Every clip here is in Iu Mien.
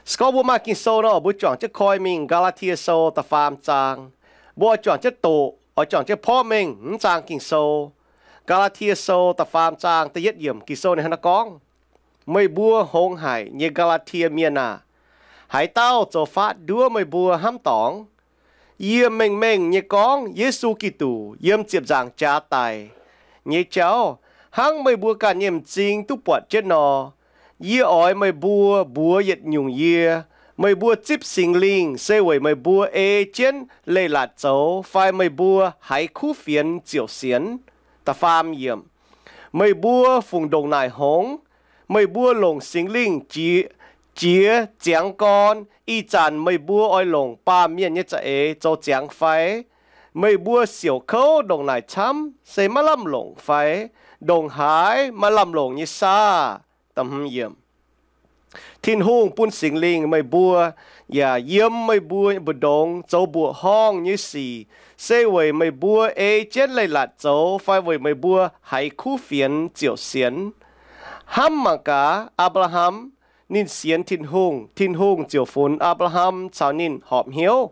Se gorngv mbuo maaih Ging-Sou nor, mbuo juangc jienv koi mingh Gaa^laa^tie Sou da'faam zaang. Mbuo oix juangc jienv doqc, oix juangc jienv porv mengh mv zaang Ging-Sou. Gaa^laa^tie Sou da'faam zaang da'yietv yiemc Ging-Sou ninh hnangv naaiv gorngv, Meih mbuo hngongx haic nyei Gaa^laa^tie Mienh aah! Haaix dauh zoux fatv nduov meih mbuo hnamv dorngc? Yie mengh-mengh nyei gorngv Yesu Giduc yiem ziepc nzaangc jaax daic nyei jauv, hnangv meih mbuo ganh nyei m'zing duqv buatc jienv nor, yie oix meih mbuo mbuox yietc nyungc yie. Meih mbuo zipv Singx Lingh se weic meih mbuo ei jienv leiz-latc zoux fai meih mbuo haiz kuv fienx ziouc sienx? Da'faam yiemc, Meih mbuo fungc ndongc naaic hngongx? Meih mbuo longc Singx Lingh jiex ziangx gorn, ih zanc meih mbuo oix longc baamh mienh nyei za'eix zoux ziangx fai? Meih mbuo siouc kouv ndongc naaic camv, se maiv lamh longc fai? Ndongc haaix maaih lamh longc nyei saah? Tin-Hungh bun Singx Lingh meih mbuo, yaac yiem meih mbuo mbu'ndongx zoux mbuoqc horngh nyei sic, se weic meih mbuo ei jienv leiz-latc zoux fai weic meih mbuo haiz kuv fienx ziouc sienx. Hnamv mangc gaax Apc^laa^ham. Ninh sienx Tin-Hungh, Tin-Hungh ziouc funx Apc^laa^ham caux ninh horpc hnyouv.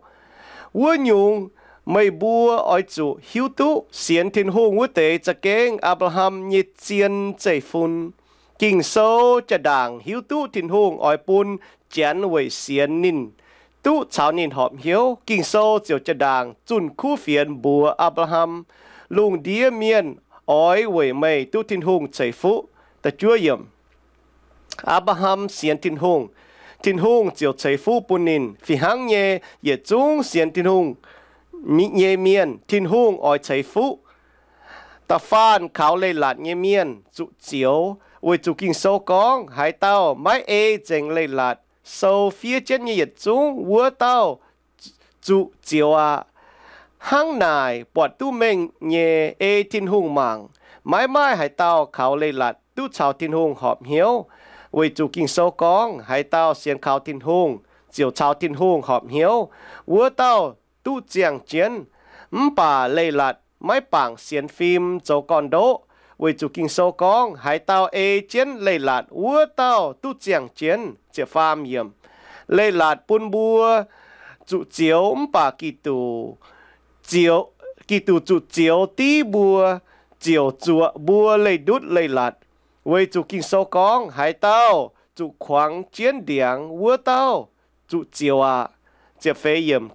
Wuov nyungc, meih mbuo oix zuqc hiuv duqv sienx Tin-Hungh wuov deix za'gengh Apc^laa^ham nyei zien zeiv-fun. Ging-Sou jaa-ndaangc hiuv duqv Tin-Hungh oix bun Janx weic sienx ninh duqv caux ninh horpc hnyouv. Ging-Sou ziouc jaa-ndaangc zunh kuv fienx mbuox Apc^laa^ham, Lungh ndiev mienh oix weic meih duqv Tin-Hungh ceix fuqv. Apc^laa^ham sienx Tin-Hungh, Tin-Hungh ziouc ceix fuqv bun ninh. Fih hnangv nyei, yietc zungv sienx Tin-Hungh nyei mienh Tin-Hungh oix ceix fuqv. Da'faanh kaux leiz-latc nyei mienh zuqc zioux, weic zuqc Ging-Sou gorngv, Haaix dauh maiv ei nzengc leiz-latc sou fiev jienv nyei yietc zungv, wuov dauh zuqc zioux aqv. Hnangv naaic, buatc duqv mengh nyei ei Tin-Hungh mangc, maiv maaih haaix dauh kaux leiz-latc duqv caux Tin-Hungh horpc hnyouv. Weic zuqc Ging-Sou gorngv, Haaix dauh sienx kaux Tin-Hungh ziouc caux Tin-Hungh horpc hnyouv, wuov dauh duqv ziangh jienv. Mv baac leiz-latc maiv bangc sienx fim zoux gorn-ndoqv, weic zuqc Ging-Sou gorngv, Haaix dauh ei jienv leiz-latc, wuov dauh duqv ziangh jienv. Leiz-latc bun mbuo zuqc zioux, mv baac Giduc, Giduc zuqc zioux div mbuo, ziouc zuoqc mbuo leih ndutv leiz-latc. Weic zuqc Ging-Sou gorngv, Haaix dauh zuqc kuangx jienv ndiangx, wuov dauh zuqc zioux aqv.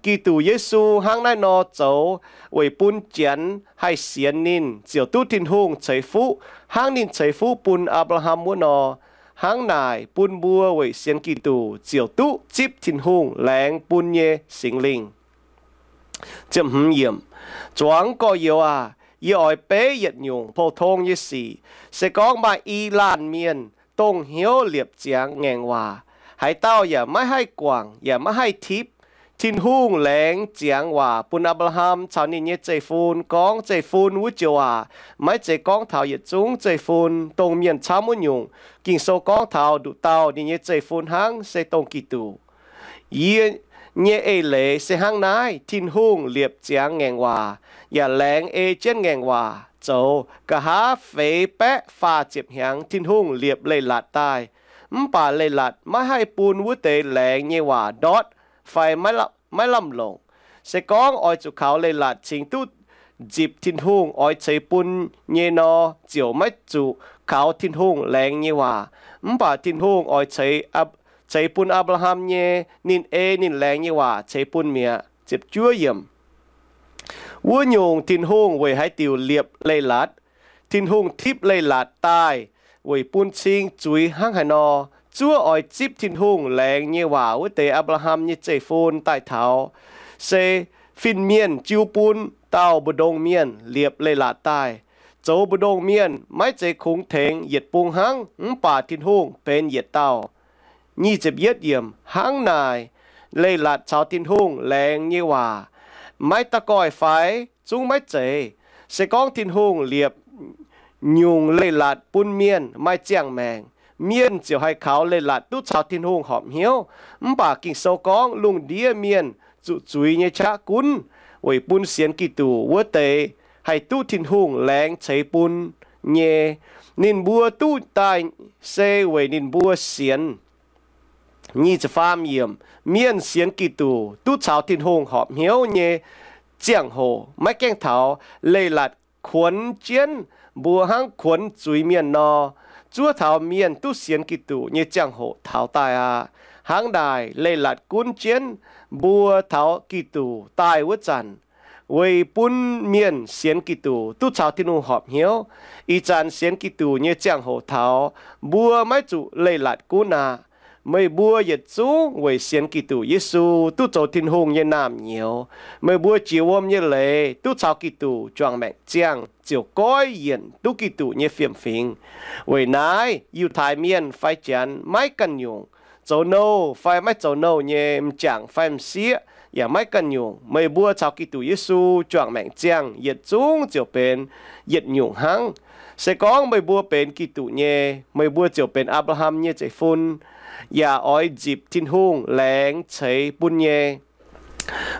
Giduc Yesu hnangv naaiv nor zoux weic bun Janx haih sienx ninh ziouc duqv Tin-Hungh ceix fuqv, hnangv ninh ceix fuqv bun Apc^laa^ham wuov nor. Hnangv naaic, bun mbuo weic sienx Giduc ziouc duqv zipv Tin-Hungh laengz bun nyei Singx Lingh. Zuangx gorx-youz aac, yie oix beiv yietc nyungc pou-tong nyei sic. Se gorngv maaih i laanh mienh dongh hnyouv liepc ziangx ngaengc waac, haaix dauh yaac maiv haih guangc yaac maiv haih tipv, Tin-Hungh laengz ziangx waac bun Apc^laa^ham caux ninh nyei zeiv-fun gorngv, Zeiv-fun wuov joux aac, maiv zeiz gorngv taux yietc zungv zeiv-fun, dongh mienh camv wuov nyungc. Ging-Sou gorngv taux nduqc dauh ninh nyei zeiv-fun hnangv, se dongh Giduc. Yie nyei eix leiz se hnangv naaiv. Tin-Hungh liepc ziangx ngaengc waac yaac laengz ei jienv ngaengc waac zoux. Nqa'haav feix baeqv faah ziepc hnyangx Tin-Hungh liepc leiz-latc daaih, mv baac leiz-latc maiv haih bun wuov deix laengz nyei waac ndortv fai maiv lamh longc. Se gorngv oix zuqc kaux leiz-latc cingx duqv nzipc Tin-Hungh oix ceix bun nyei nor, ziouc maiv zuqc kaux Tin-Hungh laengz nyei waac. Mv baac Tin-Hungh oix ceix bun Apc^laa^ham nyei, ninh ei ninh laengz nyei waac ceix bun mi'aqv. Wuov nyungc, Tin-Hungh weic haaix diuc liepc leiz-latc? Tin-Hungh tipv leiz-latc daaih weic bun cing zuiz hnangv haaix nor. Zuov oix zipv Tin-Hungh laengz nyei waac wuov deix Apc^laa^ham nyei zeiv-fun daaih taux, se fin-mienh jiu bun dauh mbu'ndongx mienh liepc leiz-latc daaih. Zoux mbu'ndongx mienh maiv zeiz kungx tengx yietc bung hnangv, mv baac Tin-Hungh benx yietc dauh. Hnangv naaic, leiz-latc caux Tin-Hungh laengz nyei waac maiv da'goih fai? Zungv maiv zeiz. Se gorngv Tin-Hungh liepc nyungc leiz-latc bun mienh maaih ziangh maengc, mienh ziouc haih kaux leiz-latc duqv caux Tin-Hungh horpc hnyouv. Mv baac Ging-Sou gorngv lungh ndiev mienh zuqc zuiz nyei qaqv gunv weic bun sienx Giduc wuov deix haih duqv Tin-Hungh laengz ceix bun nyei. Ninh mbuo duqv daaih se weic ninh mbuo sienx. nyic ziepc faam yiemc, mienh sienx Giduc duqv caux Tin-Hungh horpc hnyouv nyei ziangh hoc maiv gaengh taux leiz-latc kuonx jienv mbuo hnangv kuonx zuiz-mienh nor, zuov taux mienh duqv sienx Giduc nyei ziangh hoc taux daaih aqv. Hnangv naaic, leiz-latc gunv jienv mbuo taux Giduc daaih wuov zanc, weic bun mienh sienx Giduc duqv caux Tin-Hungh horpc hnyouv. Ih zanc sienx Giduc nyei ziangh hoc taux, mbuo maiv zuqc leiz-latc gunv aqv. Meih mbuo yietc zungv weic sienx Giduc Yesu duqv zoux Tin-Hungh nyei naamh nyouz. Meih mbuo jiex wuom nyei leiz duqv caux Giduc juangc maengc ziangh ziouc goiv yienc duqv Giduc nyei fiem-fingx. Weic naaiv Yiutai Mienh fai Janx maiv ganh nyungc, zoux nouh fai maiv zoux nouh nyei, m'jangc fai m'sieqv yaac maiv ganh nyungc, meih mbuo caux Giduc Yesu juangc maengc ziangh yietc zungv ziouc benx yietc nyungc hnangv. Se gorngv meih mbuo benx Giduc nyei, meih mbuo ziouc benx Apc^laa^ham nyei zeiv-fun, yaac oix nzipc Tin-Hungh laengz ceix bun nyei.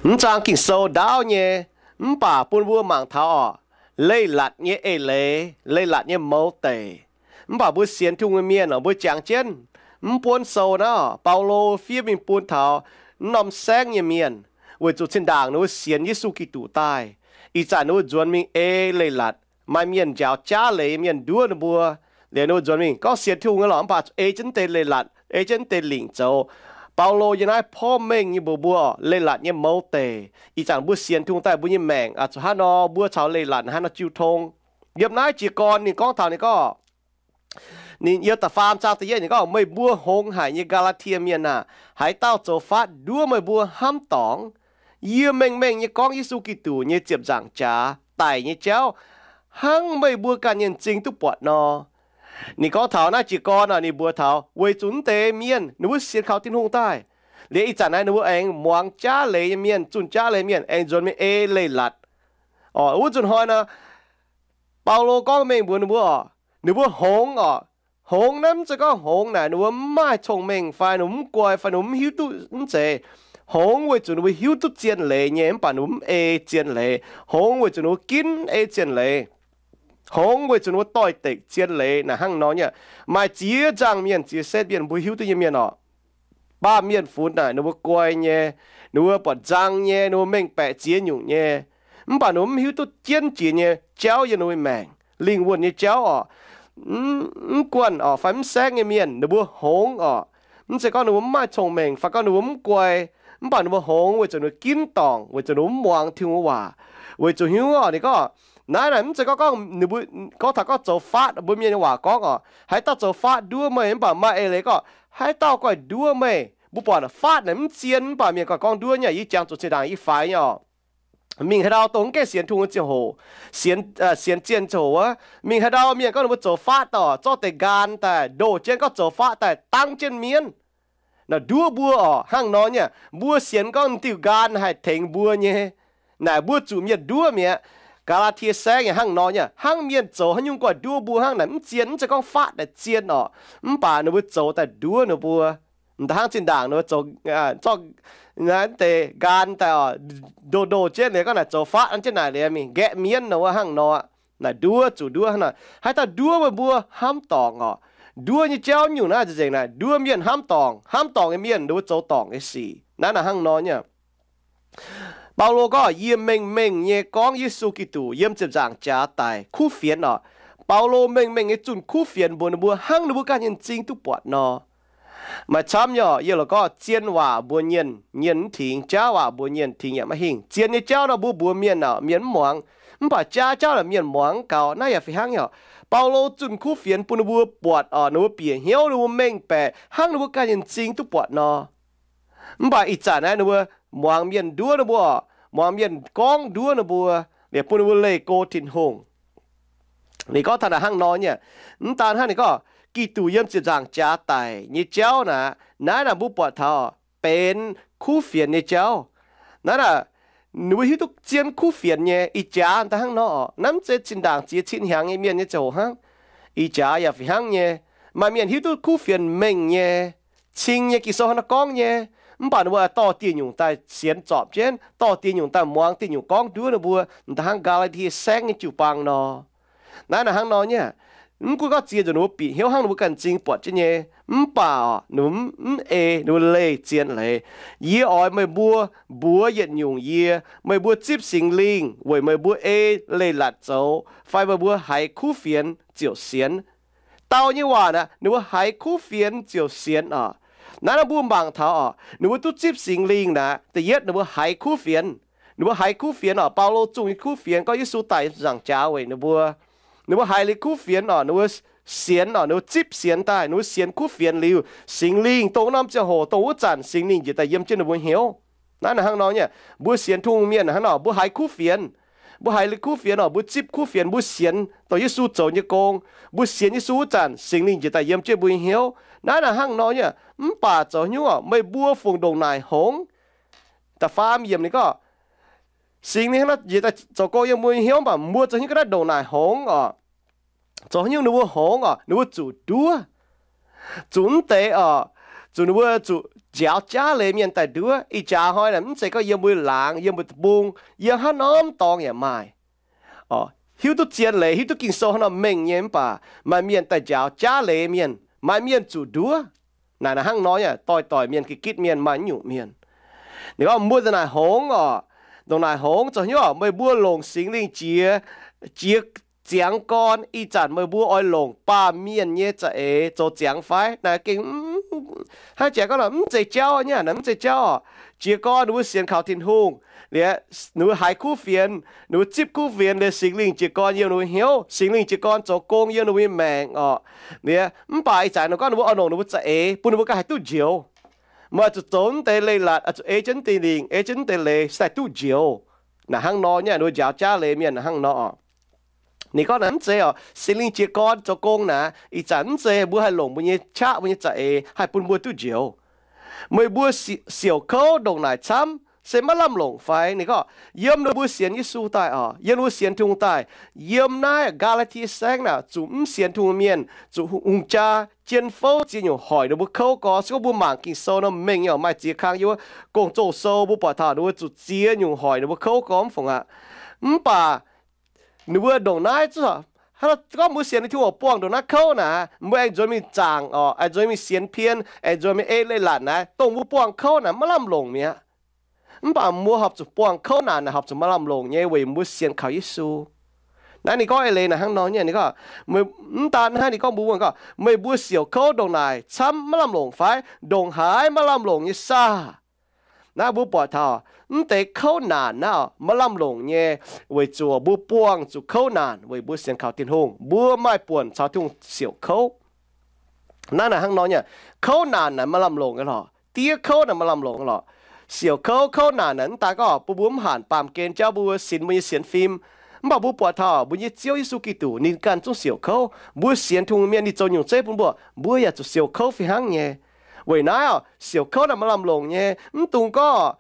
Mv zang Ging-Sou ndaauv nyei, mv baac bun mbuo mangc taux orqc, leiz-latc nyei eix leiz, leiz-latc nyei mouz deic. Mv baac mbuo sienx Tin-Hungh nyei mienh orqc, mbuo jangx jienv mv buonv sou naaiv orqc, Baulo fiev mingh bun taux mv norm saengv nyei mienh, weic zuqc zinh ndaangc ninh mbuo sienx Yesu Giduc daaih, ih zanc ninh mbuo nzuonx mingh ei leiz-latc. Maaih mienh njaaux jaav leiz nyei mienh nduov ninh mbuo, liuz ninh mbuo nzuonx mingh gorngv sienx Tin-Hungh nyei lorqc, mv baac ei jienv deix leiz-latc, ei jienv deix lingc zoux. Baulo yiem naaiv porv mengh nyei mbuox mbuo orqc, leiz-latc nyei mouz deic. Ih zanc mbuo sienx Tin-Hungh daaih, mbuo nyei maengc zuqc hnangv nor, mbuo caux leiz-latc hnangv nor jiu tong. Yiem naaiv jiez gorn ninh gorngv taux ninh gorngv, ninh yiem da'faam zaang da'yietv ninh gorngv, meih mbuo hngongx haic nyei Gaa^laa^tie Mienh aah! Haaix dauh zoux faatv nduov meih mbuo hnamv dorngc? Yie mengh mengh nyei gorngv Yesu Giduc nyei ziepc nzaangc jaax daic nyei jauv, hnangv meih mbuo ganh nyei m'zing duqv buatc nor. Ninh gorngv taux naaiv jiez gorn, ninh mbuox taux weic zuqc naaiv deix mienh ninh mbuo sienx kaux Tin-Hungh daaih, liuz ih zanc naaiv ninh mbuo aengx muangx jaav leiz nyei mienh, zunh jaav leiz mienh aengx nzuonx mingh ei leiz-latc. Orqc, wuov nzunc hnoi nor, Baulo gorngv mengh mbuox ninh mbuo orqc, ninh mbuo hngongx orqc. Hngongx naaiv mv zeiz gorngv hngongx naaic ninh mbuo mv maaih cong-mengh fai ninh mbuo mv guai fai ninh mbuo mv hiuv duqv mv zeiz. Hngongx weic zuqc ninh mbuo hiuv duqv zien leiz nyei, mv baac ninh mbuo mv ei zien leiz. Hngongx weic zuqc ninh mbuo ginv ei zien leiz. Hngongx weic zuqc ninh mbuo doix-dekc zien leiz naaic hnangv nor nyei. Maaih ziex nzangc mienh, ziex setv mienh mbuo hiuv duqv nyei mienh orqc, baamh mienh funx naaic ninh mbuo guai nyei, ninh mbuo buatc nzang nyei, ninh mbuo mengh baeqc ziex nyungc nyei, mv baac ninh mbuo mv hiuv duqv jienv jiex nyei jauv yiem ninh mbuo maengc, lingh wuonh nyei jauv orqc. Mv guanh orqc fai mv saengv nyei mienh ninh mbuo hngongx orqc. Mv zeiz gorngv ninh mbuo mv maaih cong-mengh fai gorngv ninh mbuo mv guai, mv baac ninh mbuo hngongx weic zuqc ninh mbuo ginv dorngc, weic zuqc ninh mbuo mv muangx Tin-Hungh waac. Weic zuqc hiuv orqc, ninh gorngv naaiv naaic mv zeiz gorngv, gorngv taux gorngv zoux faatv, mbuo mienh nyei waac gorngv orqc, haaix dauh zoux faatv nduov meih, mv baac maaih eix leiz gorngv haaix dauh goi nduov meih. Mbuo buatc faatv naaic mv zien, mv baac mienh ganh gorngv nduov nyei. Yie jangx zuqc zinh ndaangc yie faix nyei orqc. Mingh haaix ndau dongh mv gaengh sienx Tin-Hungh nyei ziangh hoc, sienx, sienx zien ziangh hoc wuov, mingh haaix ndau mienh gorngv ninh mbuo zoux faatv daaih, zorqv deix nqaan daaih ndoh jienv gorngv zoux faatv daaih dangv jienv mienv, naaic nduov mbuo orqc. Hnangv nor nyei, mbuo sienx gorngv diuh nqaan haih tengx mbuo nyei, naaic mbuo zuqc mienh nduov mi'aqv. Gaa^laa^tie Saengv yaac hnangv nor nyei, hnangv mienh zoux haaix nyungc guanh nduov mbuo hnangv naaic mv zien, mv zeiz gorngv faatv naaic zien orqc, mv baac ninh mbuo zoux daaih nduov ninh mbuo. M'daaih hnangv zinh ndaangc ninh mbuo zoux, zorqv naaiv deix nqaan daaih orqc, ndoh ndoh jienv liuz gorngv naaic zoux faatv an jienv naaic liuz mingh nqaeqv mienv nor wuov hnangv nor, naaic nduov zuqc nduov hnangv naaic. Haaix dauh nduov meih mbuo hnamv dorngc orqc. Nduov nyei jauv nyungc naaiv nzengc naaic nduov mienh hnamv dorngc, hnamv dorngc nyei mienh ninh mbuo zoux dorngc nyei sic. Naaiv naaic hnangv nor nyei. Baulo gorngv, yie mengh mengh nyei gorngv Yesu Giduc yiem ziepc nzaangc jaax daic kuv fienx orqc. Baulo mengh mengh nyei zunh kuv fienx mbuox ninh mbuo hnangv ninh mbuo ganh nyei m'zing duqv buatc nor. Maaih camv nyei orqc, yie lorqc gorngv zien waac mbuox nyienh, nyienh mv tingx, jaav waac mbuox nyienh tingx yaac maiv hingh. Zien nyei jauv nor mbuo mbuox mienh orqc, mienh mv muangx. Mv baac jaav jauv naaic mienh muangx gaux. Naaiv yaac fih hnangv nyei orqc. Baulo zunh kuv fienx bun ninh mbuo buatc orqc, ninh mbuo bieqc hnyouv, ninh mbuo mengh baeqc hnangv ninh mbuo ganh nyei m'zing duqv buatc nor. Mv baac ih zanc naaiv ninh mbuo muangx mienh nduov ninh mbuo orqc, muangx mienh gorngv nduov ninh mbuo, liuz bun ninh mbuo leih go Tin-Hungh. Ninh gorngv taux naaic hnangv nor nyei. Mv daan hnangv, ninh gorngv Giduc yiem ziepc nzaangc jaax daic nyei jauv naaic, naaiv naaic mbuo buatc taux benx kuv fienx nyei jauv. Naaiv naaic ninh mbuo hiuv duqv zien kuv fienx nyei. Ih jaax daaih hnangv nor orqc, naaiv mv zeiz zinh ndaangc ziex cin hnyangx nyei mienh nyei ziangh hoc hnangv. Ih jaax yaac fih hnangv nyei. Maaih mienh hiuv duqv kuv fienx mengh nyei, cing nyei, Ging-Sou hnangv naaiv gorngv nyei, mv baac ninh mbuo dorh dieh nyungc daaih sienx zorpc jienv, dorh dieh nyungc daaih muangx dieh nyungc gorngv nduov ninh mbuo, m'daaih hnangv Gaa^laa^tie Saengv nyei jiu-baang nor. Naaiv naaic hnangv nor nyei. Mv gunv gorngv ziex nzunc ninh mbuo bieqc hnyouv hnangv ninh mbuo ganh m'zing buatc jienv nyei, mv baac oc, ninh mbuo mv ei, ninh mbuo leih zien leiz. Yie oix meih mbuo mbuox yietc nyungc yie, meih mbuo zipv Singx Lingh weic meih mbuo ei leiz-latc zoux, fai meih mbuo haiz kuv fienx ziouc sienx. Dau nyei waac naaic, ninh mbuo haiz kuv fienx ziouc sienx oc. Naaiv nor mbuo mangc taux oc, ninh mbuo duqv zipv Singx Lingh naaic, da'yietv ninh mbuo haiz kuv fienx. Ninh mbuo haiz kuv fienx oc, Baulo zungh nyei kuv fienx, gorngv Yesu daaih nzaangc jaax weic ninh mbuo. Ninh mbuo haiz liuz kuv fienx oc, ninh mbuo sienx oc, ninh mbuo zipv sienx daaih, ninh mbuo sienx kuv fienx liuz, Singx Lingh dongh wuov norm ziangh hoc, dongh wuov zanc Singx Lingh njiec daaih yiem jienv ninh mbuo hnyouv. Naaiv naaic hnangv nor nyei, mbuo sienx Tin-Hungh mienh naaic hnangv nor, mbuo haiz kuv fienx. Mbuo haiz liuz kuv fienx oc, mbuo zipv kuv fienx, mbuo sienx dongh Yesu zoux nyei gong. Mbuo sienx Yesu wuov zanc, Singx Lingh njiec daaih yiem jienv mbuo nyei hnyouv. Naaiv naaic hnangv nor nyei, mv baac zoux hnyouv oc, meih mbuo fungc ndongc naaic hngongx. Da'faam yiemc ninh gorngv, Singx Lingh hnangv nor njiec daaih zoux gong yiem mbuo nyei hnyouv, mv baac mbuo zoux hnyouv ga'naaiv ndongc naaic hngongx oc. Zoux hnyouv ninh mbuo hngongx oc, ninh mbuo zuqc nduov. Zuqc mv deix oc, zuqc ninh mbuo zuqc njaaux jaav leiz mienh daaih nduov. Ih jaax hnoi naaic mv zeiz gorngv yiem mbuo laangz, yiem mbuo deic-bung, yiem haaix norm dorngx yaac maaih. Hiuv duqv zien leiz, hiuv duqv Ging-Sou hnangv nor mengh nyei mv baac maaih mienh daaih njaaux jaav leiz mienh, maaih mienh zuqc nduov. Naaic naaic hnangv nor nyei, doix-doix mienh, ga'gitv mienh, maaih nyungc mienh. Ninh gorngv mbuo ndongc naaic hngongx oc, ndongc naaic hngongx zoux hnyouv oc, meih mbuo longc Singx Lingh jiex, jiex ziangx gorn. Ih zanc meih mbuo oix longc baamh mienh nyei za'eix zoux ziangx fai? Naaic gengh hnangv jaax gorngv mv zeiz jauv nyei, naaic mv zeiz jauv oc. Jiez gorn ninh mbuo sienx kaux Tin-Hungh, liuz ninh mbuo haiz kuv fienx, ninh mbuo zipv kuv fienx, liuz Singx Lingh jiez gorn yiem ninh mbuo hnyouv, Singx Lingh jiez gorn zoux gong yiem ninh mbuo nyei maengc oc. Liuz mv baac ih zanc ninh gorngv ninh mbuo oix longc ninh mbuo za'eix bun ninh mbuo ganh haih duqv njoux. Meih oix zuqc zoux mv deix leiz-latc, oix zuqc ei jienv deix lingc, ei jienv mv deix leiz se haih duqv njoux. Naaic hnangv nor nyei, ninh mbuo njaaux jaav leiz mienh naaic hnangv nor oc. Ninh gorngv naaic mv zeiz oc, Singx Lingh jiez gorn zoux gong naaic, ih zanc mv zeiz mbuo haih longc mbuo nyei qaqv, mbuo nyei za'eix haih bun mbuo duqv njoux. Meih mbuo siouc kouv ndongc naaic camv, se maiv lamh longc fai? Ninh gorngv yiem ninh mbuo sienx Yesu daaih oc, yiem ninh mbuo sienx Tin-Hungh daaih, yiem naaiv Gaa^laa^tie Saengv naaic zuqc mv sienx Tin-Hungh mienh, zuqc hungh jaa jien fouv ziex nyungc hoic ninh mbuo kouv gorx. Se gorngv mbuo mangc Ging-Sou nor mengh nyei oc, maaih ziex kang yiem wuov Gong-Zoh Sou mbuo buatc taux ninh mbuo zuqc ziex nyungc hoic ninh mbuo kouv gorx mv fungc aqv. Mv baac ninh mbuo ndongc naaiv zuqc, hnangv gorngv mbuo sienx Tin-Hungh oc, buangh ndongc naaiv kouv naaic, mbuo aengx nzuonx mingh zaangc oc, aengx nzuonx mingh sienx pien, aengx nzuonx mingh ei leiz-latc naaiv, dongh mbuo buangh kouv naaic maiv lamh longc mi'aqv. Mv baac mbuo horpc zuqc buangh kouv naanc naaic horpc zuqc maaih lamh longc nyei weic mbuo sienx kaux Yesu. Naaiv ninh gorngv eix leiz naaic hnangv nor nyei, ninh gorngv, mv daan hnangv, ninh gorngv mbuo wuov gorngv, meih mbuo siouc kouv ndongc naaic camv maiv lamh longc fai? Ndongc haaix maiv lamh longc nyei saah? Naaiv mbuo buatc taux mv deix kouv naanc naaiv maiv lamh longc nyei, weic zuqc mbuo buangh zuqc kouv naanc weic mbuo sienx kaux Tin-Hungh, mbuo maaih buonc caux Tin-Hungh siouc kouv. Naaiv naaic hnangv nor nyei, kouv naanc naaic maaih lamh longc nyei lorqc. Diev kouv naaic maaih lamh longc nyei lorqc. Siouc kouv, kouv naanc naaic mv daan gorngv bun mbuo mv hanc baamh gen jauv, mbuo sinx mbuo nyei sienx fim. Mv baac mbuo buatc taux mbuo nyei Ziouv Yesu Giduc ninh ganh zungv siouc kouv. Mbuo sienx Tin-Hungh mienh ninh zoux nyungc zeiv bun mbuo, mbuo yaac zuqc siouc kouv fih hnangv nyei. Weic naaiv oc, siouc kouv naaic maaih lamh longc nyei. Mv dungx gorngv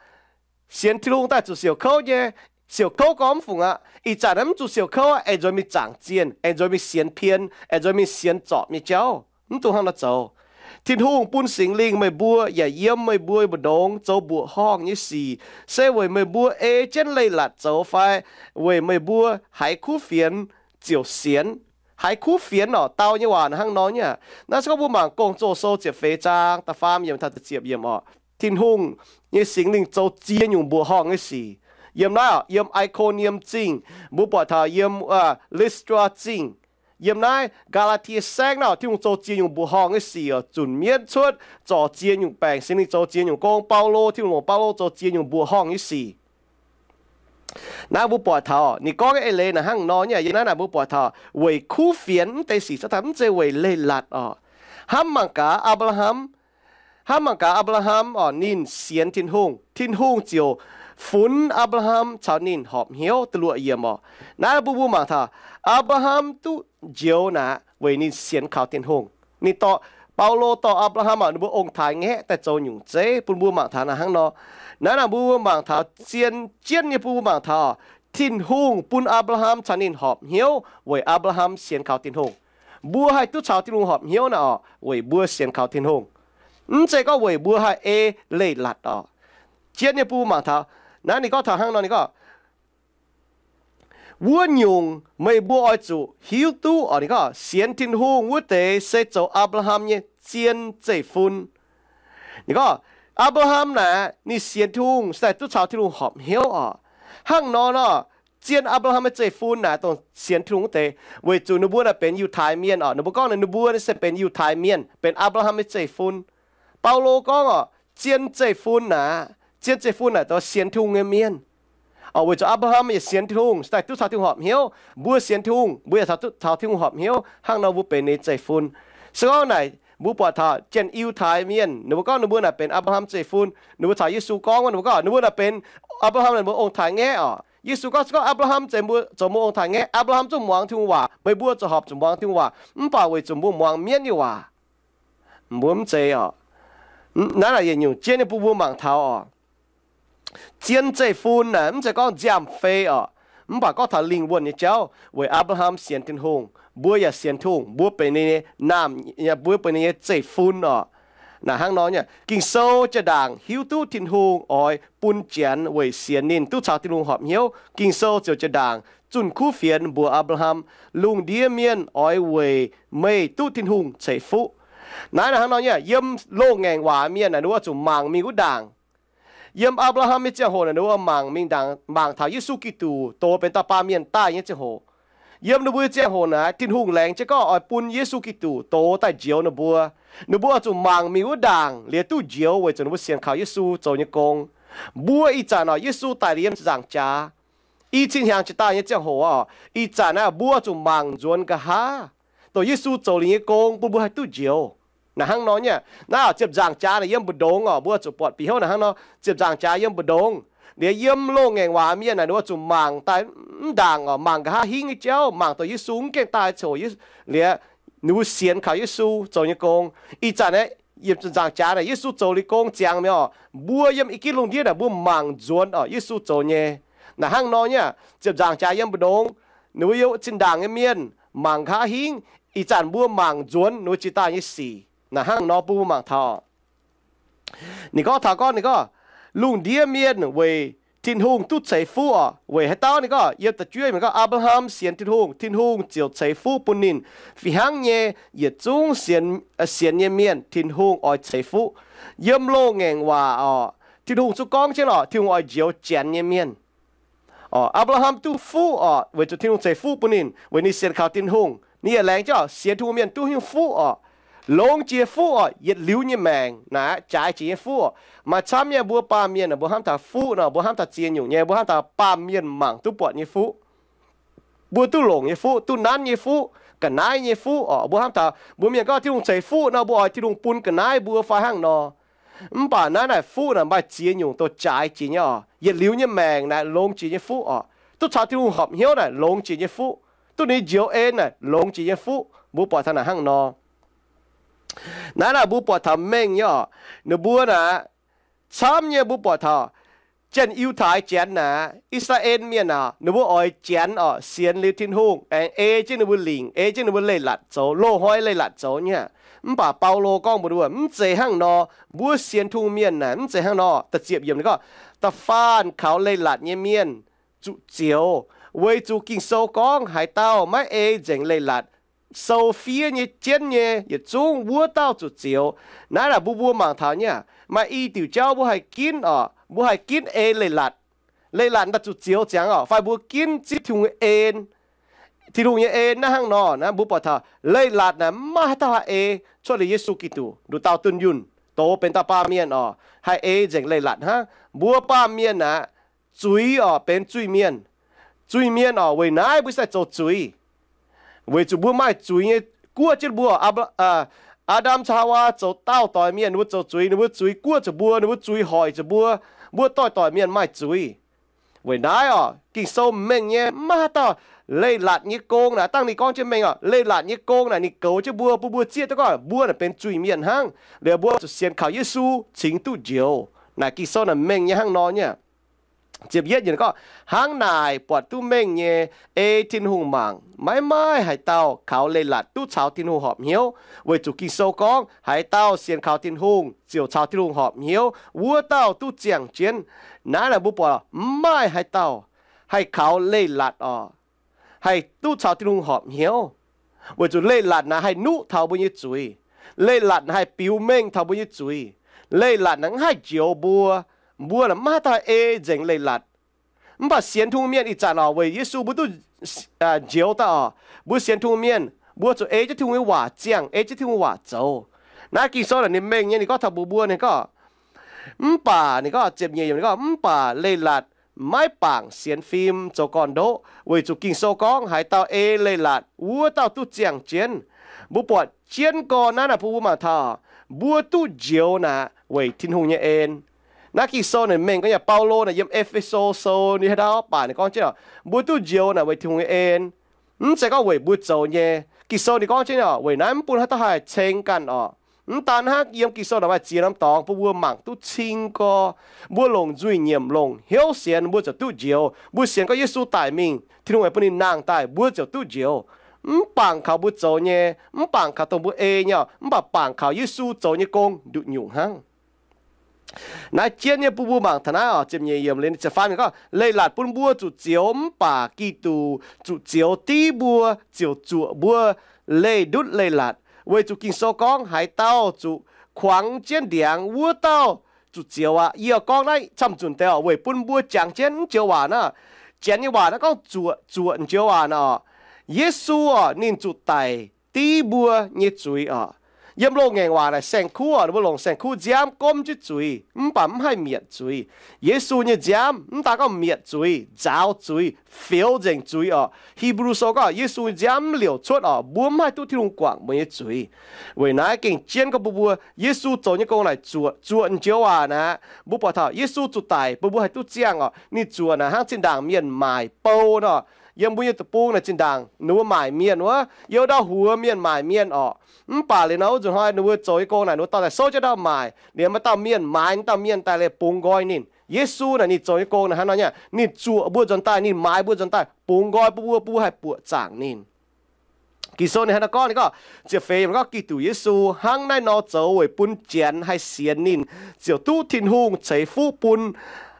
sienx Tin-Hungh daaih zuqc siouc kouv nyei. Siouc kouv gorngv mv fungc aqv. Ih zanc naaiv mv zuqc siouc kouv aqv, aengx nzuonx mingh zaangc zienh, aengx nzuonx mingh sienx pien, aengx nzuonx mingh sienx zorpc nyei jauv. Mv dungx hnangv nor zoux. Tin-Hungh bun Singx Lingh meih mbuo yaac yiem meih mbuo mbu'ndongx zoux mbuoqc horngh nyei sic, se weic meih mbuo ei jienv leiz-latc zoux fai? Weic meih mbuo haiz kuv fienx ziouc sienx. Haiz kuv fienx oc, dau nyei waac hnangv nor nyei aqv. Naaiv se gorngv mbuo mangc Gong-Zoh Sou ziepc feix zaang da'faam yiemc taux da'ziepc yiemc oc. Tin-Hungh nyei Singx Lingh zoux ziex nyungc mbuoqc horngh nyei sic. Yiem naaiv oc, yiem I^ko^nie^m Zingh, mbuo buatc taux yiem Aa, Li^stra Zingh, yiem naaiv Gaa^laa^tie Saengv naaiv oc, Tin-Hungh zoux ziex nyungc mbuoqc horngh nyei sic oc, zunc mienv cuotv, zorc ziex nyungc baengc, Singx Lingh zoux ziex nyungc gong, Baulo, Tin-Hungh longc Baulo zoux ziex nyungc mbuoqc horngh nyei sic. Naaiv mbuo buatc taux ninh gorngv eix leiz naaic hnangv nor nyei. Yiem naaiv naaic mbuo buatc taux weic kuv fienx mv deix sic, mv zeiz weic leiz-latc oc. Hnamv mangc gaax Apc^laa^ham, hnamv mangc gaax Apc^laa^ham oc, ninh sienx Tin-Hungh, Tin-Hungh ziouc funx Apc^laa^ham caux ninh horpc hnyouv. Da'luoqc yiemc oc. Naaiv mbuo mbuo mangc taux Apc^laa^ham duqv njoux naaic weic ninh sienx kaux Tin-Hungh. Ninh dorh, Baulo dorh Apc^laa^ham oc, ninh mbuo ong-taaix ngaeqv daaih zoux nyungc zeiv bun mbuo mangc taux naaic hnangv nor. Naaiv naaic mbuo mbuo mangc taux zien jienv nyei, bun mbuo mangc taux Tin-Hungh bun Apc^laa^ham caux ninh horpc hnyouv weic Apc^laa^ham sienx kaux Tin-Hungh. Mbuo haih duqv caux Tin-Hungh horpc hnyouv naaic oc, weic mbuo sienx kaux Tin-Hungh. Mv zeiz gorngv weic mbuo haih ei leiz-latc oc. Jienv nyei bun mbuo mangc taux, naaiv ninh gorngv taux hnangv nor, ninh gorngv, Wuov nyungc meih mbuo oix zuqc hiuv duqv oc. Ninh gorngv sienx Tin-Hungh wuov deix se zoux Apc^laa^ham nyei zien zeiv-fun. Ninh gorngv Apc^laa^ham naaic ninh sienx Tin-Hungh se daaih duqv caux Tin-Hungh horpc hnyouv oc. Hnangv nor nor, zien Apc^laa^ham nyei zeiv-fun naaic dongh sienx Tin-Hungh wuov deix, weic zuqc ninh mbuo naaic benx Yiutai Mienh oc. Ninh mbuo gorngv ninh mbuo se benx Yiutai Mienh, benx Apc^laa^ham nyei zeiv-fun. Baulo gorngv oc, zien zeiv-fun naaic, zien zeiv-fun naaic dongh sienx Tin-Hungh nyei mienh. Oc, weic zuqc Apc^laa^ham yaac sienx Tin-Hungh se daaih duqv caux Tin-Hungh horpc hnyouv. Mbuo sienx Tin-Hungh, mbuo yaac caux Tin-Hungh horpc hnyouv. Hnangv nor mbuo benx ninh zeiv-fun. Se gorngv naaic mbuo buatc taux janx-Yiutai Mienh, ninh mbuo gorngv ninh mbuo naaic benx Apc^laa^ham zeiv-fun, ninh mbuo caux Yesu gorngv, ninh mbuo gorngv ninh mbuo naaic benx Apc^laa^ham naaic mbuo ong-taaix-ngaeqv oc. Yesu gorngv, se gorngv Apc^laa^ham zeiz mbuo zoux mbuo ong-taaix-ngaeqv, Apc^laa^ham zungv muangx Tin-Hungh waac, meih mbuo zuqc horpc zuqc muangx Tin-Hungh waac, mv baac weic zuqc mbuo muangx mienv nyei waac, mbuo mv zeiz oc. Naaiv naaic yietc nyungc jienv nyei bun mbuo mangc taux oc, zien zeiv-fun naaic mv zeiz gorngv nziaamv-fei oc, mv baac gorngv taux lingh wuonh nyei jauv. Weic Apc^laa^ham sienx Tin-Hungh, mbuo yaac sienx Tin-Hungh, mbuo benx ninh nyei naamh, mbuo benx ninh nyei zeiv-fun oc. Naaic hnangv nor nyei, Ging-Sou jaa-ndaangc hiuv duqv Tin-Hungh oix bun janx weic sienx ninh duqv caux Tin-Hungh horpc hnyouv. Ging-Sou ziouc jaa-ndaangc zunh kuv fienx mbuox Apc^laa^ham, lungh ndiev mienh oix weic meih duqv Tin-Hungh ceix fuqv. Naaiv naaic hnangv nor nyei, yiem loz-ngaengc waac mienh naaic ninh mbuo zuqc mangc mingh wuov ndaangc. Yiem Apc^laa^ham nyei ziangh hoc naaic ninh mbuo mangc mingh ndaangc, mangc taux Yesu Giduc doz benx dauh baamh mienh daaih nyei ziangh hoc. Yiem ninh mbuo nyei ziangh hoc naaic Tin-Hungh laengz jienv gorngv oix bun Yesu Giduc doz daaih njoux ninh mbuo. Ninh mbuo oix zuqc mangc mingh wuov ndaangc liuz duqv njoux weic zuqc ninh mbuo sienx kaux Yesu zoux nyei gong. Mbuo ih zanc oc, Yesu daic liuz yiem ziepc nzaangc jaax, i cin hnyangx jiez daaih nyei ziangh hoc oc, ih zanc naaiv mbuo zuqc mangc nzuonx nqa'haav dongh Yesu zoux liuz nyei gong bun mbuo haih duqv njoux. Naaic hnangv nor nyei, naaiv ziepc nzaangc jaax naaic yiem mbu'ndongx oc, mbuo zuqc buatc bieqc hnyouv naaic hnangv nor, ziepc nzaangc jaax yiem mbu'ndongx. Liuz yiem loz-ngaengc waac mienh naaic ninh mbuo zuqc mangc daaih mv ndaangc oc, mangc nqa'haav hingv nyei jauv, mangc dongh Yesu mv gaengh daaih coc, liuz ninh mbuo sienx kaux Yesu zoux nyei gong. Ih zanc naaiv yietc ziepc nzaangc jaax naaic Yesu zoux liuz gong ziangx mi'aqv oc, mbuo yiem i gitv lungh ndiev naaic mbuo mangc nzuonx oc Yesu zoux nyei. Naaic hnangv nor nyei, ziepc nzaangc jaax yiem mbu'ndongx, ninh mbuo yiem zinh ndaangc nyei mienh mangc nqa'haav hingv. Ih zanc mbuo mangc nzuonx ninh mbuo jiex daaih nyei sic. Naaic hnangv nor bun mbuo mangc taux, ninh gorngv taux gorngv, ninh gorngv, lungh ndiev mienh weic Tin-Hungh duqv ceix fuqv oc. Weic haaix dauh? Ninh gorngv yiem da'juov mienh gorngv, Apc^laa^ham sienx Tin-Hungh, Tin-Hungh ziouc ceix fuqv bun ninh. Fih hnangv nyei, yietc zungv sienx, sienx nyei mienh Tin-Hungh oix ceix fuqv. Yiem loz-ngaengc waac oc, Tin-Hungh zungv gorngv jienv oc, Tin-Hungh oix njoux janx nyei mienh. Apc^laa^ham duqv fuqv oc, weic zuqc Tin-Hungh ceix fuqv bun ninh, weic ninh sienx kaux Tin-Hungh. Ninh yaac laengz jienv oc, sienx Tin-Hungh mienh duqv nyungc fuqv oc, longx jiex fuqv oc, yietc liuz nyei maengc naaic jaaix jiex nyei fuqv oc. Maaih camv nyei mbuo baamh mienh mbuo hnamv taux fuqv nor, mbuo hnamv taux ziex nyungc nyei, mbuo hnamv taux baamh mienh mangc duqv buatc nyei fuqv. Mbuo duqv longc nyei fuqv, duqv nanv nyei fuqv, ga'naaiv nyei fuqv oc. Mbuo hnamv taux mbuo mienh gorngv Tin-Hungh ceix fuqv nor, mbuo oix Tin-Hungh bun ga'naaiv mbuo fai hnangv nor. Mv baac naaiv naaic fuqv naaic maaih ziex nyungc dongh jaaix jiex nyei oc. Yietc liuz nyei maengc naaic longx jiex nyei fuqv oc. Duqv caux Tin-Hungh horpc hnyouv naaic longx jiex nyei fuqv. Duqv ninh njoux en naaic longx jiex nyei fuqv. Mbuo buatc taux naaic hnangv nor. Naaiv naaic mbuo buatc taux mengh nyei oc. Ninh mbuo naaic camv nyei mbuo buatc taux Janx-Yiutai Janx naaic, I^saa^laa^en Mienh aac, ninh mbuo oix Janx oc sienx liuz Tin-Hungh aengx ei jienv ninh mbuo lingc, ei jienv ninh mbuo leiz-latc zoux, loz-hnoi leiz-latc zoux nyei aqv. Mv baac Baulo gorngv mbuox ninh mbuo, mv zeiz hnangv nor. Mbuo sienx Tin-Hungh mienh naaic mv zeiz hnangv nor. Da'ziepc yiemc ninh gorngv, da'faanh kaux leiz-latc nyei mienh zuqc zioux, weic zuqc Ging-Sou gorngv, haaix dauh maiv ei nzengc leiz-latc, sou fiev nyei, jienv nyei, yietc zungv wuov dauh zuqc zioux. Naaiv naaic mbuo mbuo mangc taux nyei aqv, maaih i diuc jauv mbuo haih ginv oc, mbuo haih ginv ei leiz-latc. Leiz-latc daaih zuqc zioux ziangx oc, fai mbuo ginv zipv Tin-Hungh nyei en. Tin-Hungh nyei en naaiv hnangv nor, naaiv mbuo buatc taux leiz-latc naaic maiv maaih haaix dauh haih ei, cuotv liuz Yesu Giduc nduqc dauh dunh yunh, doz benx dauh baamh mienh oc, haih ei nzengc leiz-latc hnangv. Mbuo baamh mienh aqv, zuiz oc, benx zuiz-mienh. Zuiz-mienh oc, weic naaiv mbuo sai zoux zuiz. Weic zuqc mbuo maaih zuiz nyei guoqv jienv mbuo. Aa^ndam caux Haawaa zoux daauh doic mienh, ninh mbuo zoux zuiz, ninh mbuo zuiz guoqv zuqc mbuo, ninh mbuo zuiz hoic zuqc mbuo. Mbuo doix-doic mienh maaih zuiz. Weic naaiv oc, Ging-Sou mengh nyei, maiv haaix dauh. Leiz-latc nyei gong naaic, dangh ninh gorngv jienv mengh oc, leiz-latc nyei gong naaic ninh goux jienv mbuo, bun mbuo zieqv duqv gorngv mbuo naaic benx zuiz-mienh hnangv. Liuz mbuo zuqc sienx kaux Yesu cingx duqv njoux. Naaic Ging-Sou naaic mengh nyei hnangv nor nyei. Ziepc yietv gorngv, hnangv naaic buatc duqv mengh nyei, ei Tin-Hungh mangc, maiv maaih haaix dauh kaux leiz-latc duqv caux Tin-Hungh horpc hnyouv, weic zuqc Ging-Sou gorngv, haaix dauh sienx kaux Tin-Hungh ziouc caux Tin-Hungh horpc hnyouv, wuov dauh duqv ziangh jienv. Naaiv naaic mbuo buatc maiv maaih haaix dauh haih kaux leiz-latc oc. haih duqv caux Tin-Hungh horpc hnyouv, weic zuqc leiz-latc naaic haih nuqv taux mbuo nyei zuiz. Leiz-latc naaic haih biux mengh taux mbuo nyei zuiz. Leiz-latc naaic mv haih njoux mbuo. Mbuo mv haih ei nzengc leiz-latc. Mv baac sienx Tin-Hungh mienh ih zanc oc, weic Yesu mbuo duqv njoux daaih oc. Mbuo sienx Tin-Hungh mienh, mbuo zuqc ei jienv Tin-Hungh nyei waac ziangh, ei jienv Tin-Hungh waac zoux. Naaiv Ging-Sou naaic ninh mengh nyei, ninh gorngv taux mbuox mbuo, ninh gorngv, mv baac, ninh gorngv ziepc nyeic, ninh gorngv, mv baac leiz-latc maiv bangc sienx fim zoux gorn-ndoqv, weic zuqc Ging-Sou gorngv, haaix dauh ei leiz-latc, wuov dauh duqv ziangh jienv. Mbuo buatc jienv gorn naaiv naaic bun mbuo mangc taux, mbuo duqv njoux naaic weic Tin-Hungh nyei en. Naaiv Ging-Sou naaic mengh gorngv yaac Baulo naaic yiem E^fe^so Sou ninh haaix dauh baac ninh gorngv jienv oc, mbuo duqv njoux naaic weic Tin-Hungh nyei en. Mv zeiz gorngv weic mbuo zoux nyei. Ging-Sou ninh gorngv jienv oc, weic naaiv mv bun haaix dauh haih ceng ganh oc. Mv daan hnangv, yiem Ging-Sou naaic maaih ziex norm dorngx bun mbuo mangc duqv cing gorx. Mbuo longc nzuih nyiemc, longc hnyouv sienx, mbuo ziouc duqv njoux. Mbuo sienx gorngv Yesu daic mingh, Tin-Hungh aengx bun ninh nangh daaih, mbuo ziouc duqv njoux. Mv bangc kaux mbuo zoux nyei, mv bangc kaux dongh mbuo ei nyei oc, mv baac bangc kaux Yesu zoux nyei gong nduqc nyungc hnangv. Naaiv jienv nyei bun mbuo mangc taux naaiv oc, ziepc nyeic yiemc liuz ziepc faam yiemc gorngv, leiz-latc bun mbuo zuqc zioux, mv baac Giduc zuqc zioux div mbuo, ziouc zuoqc mbuo leih ndutv leiz-latc. Weic zuqc Ging-Sou gorngv, haaix dauh zuqc kuangx jienv ndiangx, wuov dauh zuqc zioux aqv. Yie gorngv naaiv camv-nzunc deix oc, weic bun mbuo jangx jienv mv joux waac naaiv. Janx nyei waac naaiv gorngv zuoqc, zuoqc joux waac naaiv oc. Yesu oc, ninh zuqc daic div mbuo nyei zuiz oc. Yiem loz-ngaengc waac naaic saeng-kuv oc, mbuo longc saeng-kuv nziaamv gomv jienv zuiz, mv baac mv haih mietc zuiz. Yesu nyei nziaamv mv daan gorngv mietc zuiz, nzaaux zuiz, fioux nzengc zuiz oc. Hipv^lu Sou gorngv Yesu nyei nziaamv mv liouc cuotv oc, mbuo mv haih duqv Tin-Hungh guangc mbuo nyei zuiz. Weic naaiv gengh jienv gorngv bun mbuo, Yesu zoux nyei gong naaic zuoqc, zuoqc joux waac naaiv. Mbuo buatc taux Yesu zuqc daic bun mbuo haih duqv ziangh oc. Ninh zuoqc naaic hnangv zinh ndaangc mienh maaic bou nor. Yiem mbuo nyei deic-bung naaic zinh ndaangc ninh mbuo maaic mienh wuov, yiem ndau huox mienh maaic mienh oc. Mv baac liuz nor wuov nzunc hnoi ninh mbuo zoux nyei gong naaic, ninh mbuo dorh daaih souv jienv ndau maaic, liemh maaih dauh mienh maaiz, dauh mienh daaih liuz bungx nqoi ninh. Yesu naaic ninh zoux nyei gong naaic hnangv nor nyei, ninh zuoqc mbuo nzuonx daaih, ninh maaiz mbuo nzuonx daaih, bungx nqoi bun mbuo, bun mbuo haih buoqc zaangc ninh. Ging-Sou ninh hnangv naaiv gorngv, ninh gorngv ziepc feix yiemc gorngv Giduc Yesu hnangv naaiv nor zoux weic bun Janx haih sienx ninh ziouc duqv Tin-Hungh ceix fuqv bun,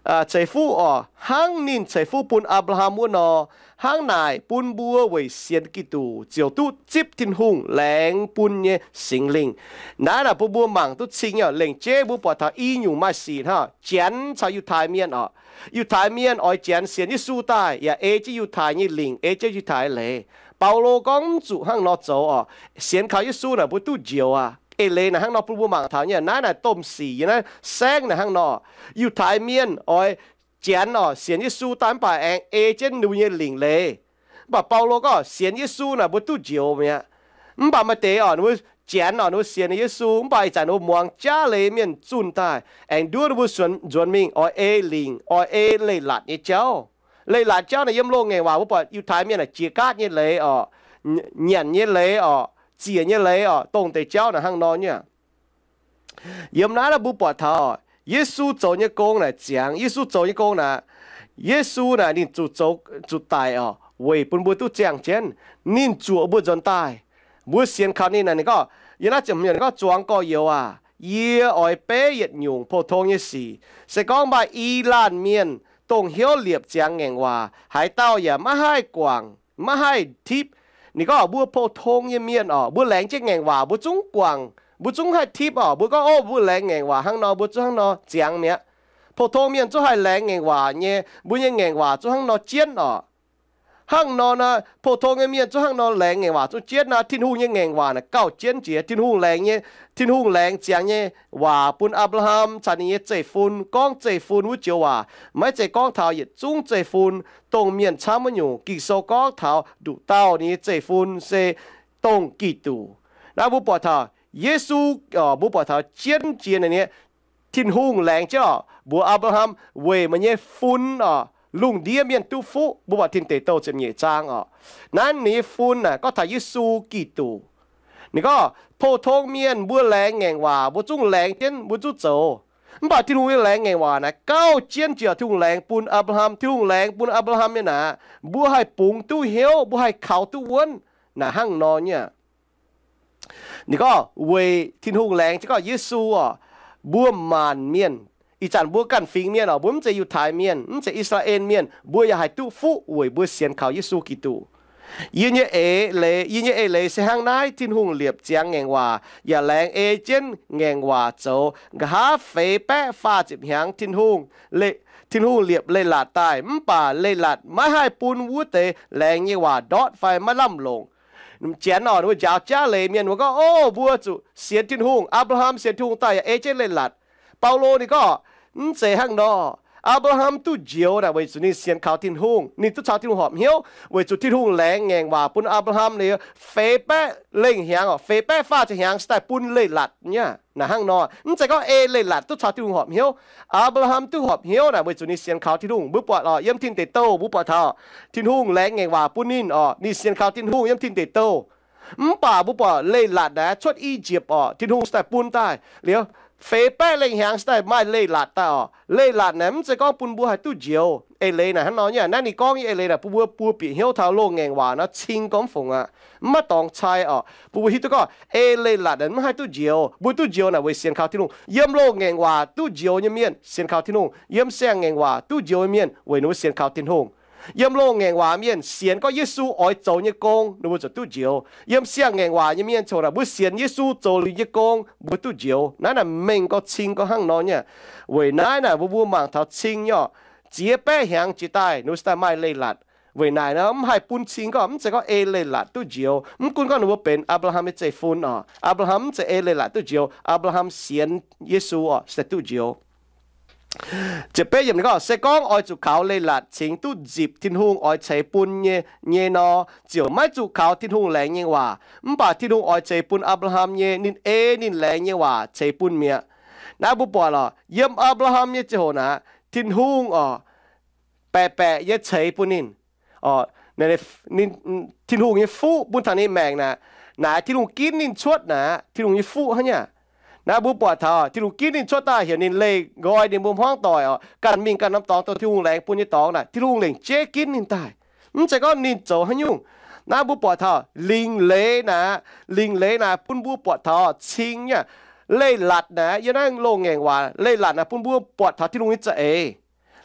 ceix fuqv oc, hnangv ninh ceix fuqv bun Apc^laa^ham wuov nor. Hnangv naaic bun mbuo weic sienx Giduc ziouc duqv zipv Tin-Hungh laengz bun nyei Singx Lingh. Naaiv naaic bun mbuo mangc duqv cing nyei. Lengc jeiv mbuo buatc taux i nyungc maaih sic hnangv Janx caux Yiutai Mienh oc. Yiutai Mienh oix Janx sienx Yesu daaih yaac ei jienv Yiutai nyei lingc, ei jienv Yiutai leiz. Baulo gorngv mv zuqc hnangv nor zoux oc. Sienx kaux Yesu naaic mbuo duqv njoux aqv. Eix leiz naaic hnangv nor bun mbuo mangc taux nyei. Naaiv naaic domh sic yiem naaiv saengv naaic hnangv nor, Yiutai Mienh oix Janx oc sienx Yesu daaih mv baac aengx ei jienv ninh mbuo nyei lingc leiz. Mv baac Baulo gorngv sienx Yesu naaic mbuo duqv njoux mi'aqv. Mv baac maaih deix oc, ninh mbuo Janx oc, ninh mbuo sienx Yesu mv baac ih zanc ninh mbuo muangx jaav leiz mienh zunh daaih, aengx nduov ninh mbuo nzuonx mingh oix ei lingc, oix ei leiz-latc nyei jauv. Leiz-latc jauv naaic yiem loz-ngaengc waac mbuo buatc Yiutai Mienh naaic jiex gaatv nyei leiz oc, nyanc nyei leiz oc, ziec nyei leiz oc, dongh deix jauv naaic hnangv nor nyei. Yiem naaiv mbuo buatc taux Yesu zoux nyei gong naaic ziangx. Yesu zoux nyei gong naaic, Yesu naaic ninh zuqc zoux, zuqc daic oc, weic bun mbuo duqv ziangh jienv. Ninh zuoqc mbuo nzuonx daaih. Mbuo sienx kaux ninh naaic, ninh gorngv, yiem naaiv ziepc hmz gorngv, Zuangx gorx-youz aac, yie oix beiv yietc nyungc pou-tong nyei sic. Se gorngv maaih i laanh mienh dongh hnyouv liepc ziangx ngaengc waac, haaix dauh yaac maiv haih guangc, maiv haih tipv. Ninh gorngv mbuo pou-tong nyei mienh oc, mbuo laengz jienv ngaengc waac mbuo zungv guangc, mbuo zungv haih tipv oc. Mbuo gorngv, ov, mbuo laengz ngaengc waac hnangv nor, mbuo zungv hnangv nor ziangx mi'aqv. Pou-tong mienh zungv haih laengz ngaengc waac nyei, mbuo nyei ngaengc waac zungv hnangv nor jienv oc. Hnangv nor naaic, pou-tong nyei mienh zungv hnangv nor laengz ngaengc waac zungv jienv naaic, Tin-Hungh nyei ngaengc waac naaic gauh jienv jiex. Tin-Hungh laengz nyei, Tin-Hungh laengz ziangx nyei waac bun Apc^laa^ham caux ninh nyei zeiv-fun, gorngv zeiv-fun wuov joux waac, maiv zeiz gorngv taux yietc zungv zeiv-fun. Dongh mienh camv wuov nyungc, Ging-Sou gorngv taux nduqc dauh ninh nyei zeiv-fun se dongh Giduc. Naaiv mbuo buatc taux Yesu, mbuo buatc taux jienv jiex ninh nyei Tin-Hungh laengz jienv oc, mbuox Apc^laa^ham weic meih nyei fun oc, lungh ndiev mienh duqv fuqv. Mbuo buatc Tin Deic Douh ziepc nyeic zaang oc. Naaiv ninh nyei fun naaic gorngv taux Yesu Giduc. Ninh gorngv, pou-tong mienh mbuo laengz ngaengc waac mbuo zungv laengz jienv, mbuo zungv zoux. Mv baac Tin-Hungh nyei laengz ngaengc waac naaic gauh jienv jiex. Tin-Hungh laengz bun Apc^laa^ham, Tin-Hungh laengz bun Apc^laa^ham nyei naaic, mbuo haih bungx duqv hnyouv, mbuo haih kaux duqv wuonv. Naaic hnangv nor nyei. Ninh gorngv weic Tin-Hungh laengz jienv gorngv Yesu oc, mbuo maanc mienh, ih zanc mbuo ganh fingx mienh oc, mbuo mv zeiz Yiutai Mienh, mv zeiz I^saa^laa^en Mienh, mbuo yaac haih duqv fuqv weic mbuo sienx kaux Yesu Giduc. Yie nyei eix leiz, yie nyei eix leiz se hnangv naaiv: Tin-Hungh liepc ziangx ngaengc waac yaac laengz ei jienv ngaengc waac zoux. Nqa'haav feix baeqv faah ziepc hnyangx Tin-Hungh, Tin-Hungh liepc leiz-latc daaih, mv baac leiz-latc maiv haih bun wuov deix laengz nyei waac ndortv fai maiv lamh longc. Janx oc, ninh mbuo njaaux jaav leiz mienh wuov gorngv, O, mbuo zuqc sienx Tin-Hungh. Apc^laa^ham sienx Tin-Hungh daaih yaac ei jienv leiz-latc. Baulo ninh gorngv, Mv zeiz hnangv nor. Apc^laa^ham duqv njoux naaic weic zuqc ninh sienx kaux Tin-Hungh, ninh duqv caux Tin-Hungh horpc hnyouv, weic zuqc Tin-Hungh laengz ngaengc waac bun Apc^laa^ham liuz, feix baeqv lengh hnyangx, feix baeqv faah ziepc hnyangx se daaih bun leiz-latc nyei. Naaic hnangv nor, mv zeiz gorngv ei leiz-latc duqv caux Tin-Hungh horpc hnyouv. Apc^laa^ham duqv horpc hnyouv naaic weic zuqc ninh sienx kaux Tin-Hungh. Mbuo buatc oc, yiem Tin Deic Douh mbuo buatc taux Tin-Hungh laengz ngaengc waac bun ninh oc, ninh sienx kaux Tin-Hungh yiem Tin Deic Douh. Mv baac mbuo buatc leiz-latc naaic cuotv I^yipv oc, Tin-Hungh se daaih bun daaih liuz, feix baeqv lengh hnyangx se daaih maaih leiz-latc daaih oc. Leiz-latc naaic mv zeiz gorngv bun mbuo haih duqv njoux. Eix leiz naaic hnangv nor nyei. Naaiv ninh gorngv nyei eix leiz naaic bun mbuo, bun mbuo bieqc hnyouv taux loz ngaengc waac nor cing gormx fungc aqv, mv maaih dorngx cai oc. Bun mbuo hiuv duqv gorngv ei leiz-latc naaic mv haih duqv njoux. Mbuo duqv njoux naaic weic sienx kaux Tin-Hungh. Yiem loz ngaengc waac duqv njoux nyei mienh sienx kaux Tin-Hungh. Yiem siang-ngaengc waac duqv njoux nyei mienh weic ninh mbuo sienx kaux Tin-Hungh. Yiem loz ngaengc waac mienh sienx gorngv Yesu oix zoux nyei gong, ninh mbuo ziouc duqv njoux. Yiem siang-ngaengc waac nyei mienh ziouc naaic mbuo sienx Yesu zoux liuz nyei gong, mbuo duqv njoux. Naaiv naaic mengh gorx cing gorx hnangv nor nyei. Weic naaiv naaic mbuo, mbuo mangc taux cing nyei oc, ziex baeqv hnyangx jiex daaih ninh mbuo se daaih maaih leiz-latc. Weic naaic nor mv haih bun cing gorngv mv zeiz gorngv ei leiz-latc duqv njoux. Mv gunv gorngv ninh mbuo benx Apc^laa^ham nyei zeiv-fun oc, Apc^laa^ham mv zeiz ei leiz-latc duqv njoux. Apc^laa^ham sienx Yesu oc, se duqv njoux. Ziepc betv yiemc ninh gorngv, Se gorngv oix zuqc kaux leiz-latc cingx duqv nzipc Tin-Hungh oix ceix bun nyei, nyei nor, ziouc maiv zuqc kaux Tin-Hungh laengz nyei waac. Mv baac Tin-Hungh oix ceix bun Apc^laa^ham nyei, ninh ei ninh laengz nyei waac ceix bun mi'aqv. Naaiv mbuo buatc lorqc, yiem Apc^laa^ham nyei ziangh hoc naaic, Tin-Hungh oc, baeqc baeqc nyei ceix bun ninh. Tin-Hungh nyei fuqv bun taux ninh maengc naaic, naaic Tin-Hungh ginv ninh cuotv naaic, Tin-Hungh nyei fuqv hnangv nyei. Naaiv mbuo buatc taux Tin-Hungh ginv ninh cuotv daaih heuc ninh leih nqoi ninh mbuo hmuangv doic oc, ganh mingh ganh norm dorngx, dongh Tin-Hungh laengz bun nyei dorngx naaic, Tin-Hungh lengc jeiv ginv ninh daaih. Mv zeiz gorngv ninh zoux haaix nyungc. Naaiv mbuo buatc taux lingc leiz naaic, lingc leiz naaic bun mbuo buatc taux cing nyei. Leiz-latc naaic, yiem naaiv loz-ngaengc waac, leiz-latc naaic bun mbuo buatc taux Tin-Hungh nyei za'eix.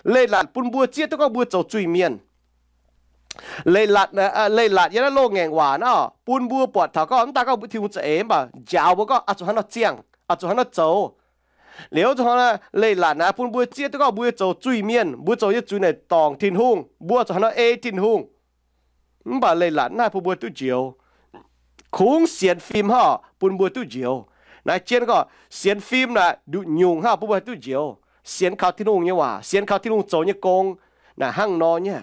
Leiz-latc bun mbuo zieqv duqv gorngv mbuo zoux zuiz-mienh. Leiz-latc, leiz-latc yiem naaiv loz-ngaengc waac naaiv bun mbuo buatc taux gorngv mv daaih gorngv mbuo Tin-Hungh za'eix, mv baac njaaux mbuo gorngv oix zuqc hnangv nor ziangh, oix zuqc hnangv nor zoux. Liuz zuqc leiz-latc naaiv bun mbuo zieqv duqv gorngv mbuo zoux zuiz-mienh, mbuo zoux nyei zuiz naaic dorngc Tin-Hungh, mbuo zuqc hnangv nor ei Tin-Hungh. Mv baac leiz-latc mv haih bun mbuo duqv njoux. Kungx sienx fim hnangv bun mbuo duqv njoux. Naaiv jien gorngv sienx fim naaic nduqc nyungc hnangv bun mbuo haih duqv njoux. Sienx kaux Tin-Hungh nyei waac, sienx kaux Tin-Hungh zoux nyei gong, naaic hnangv nor nyei.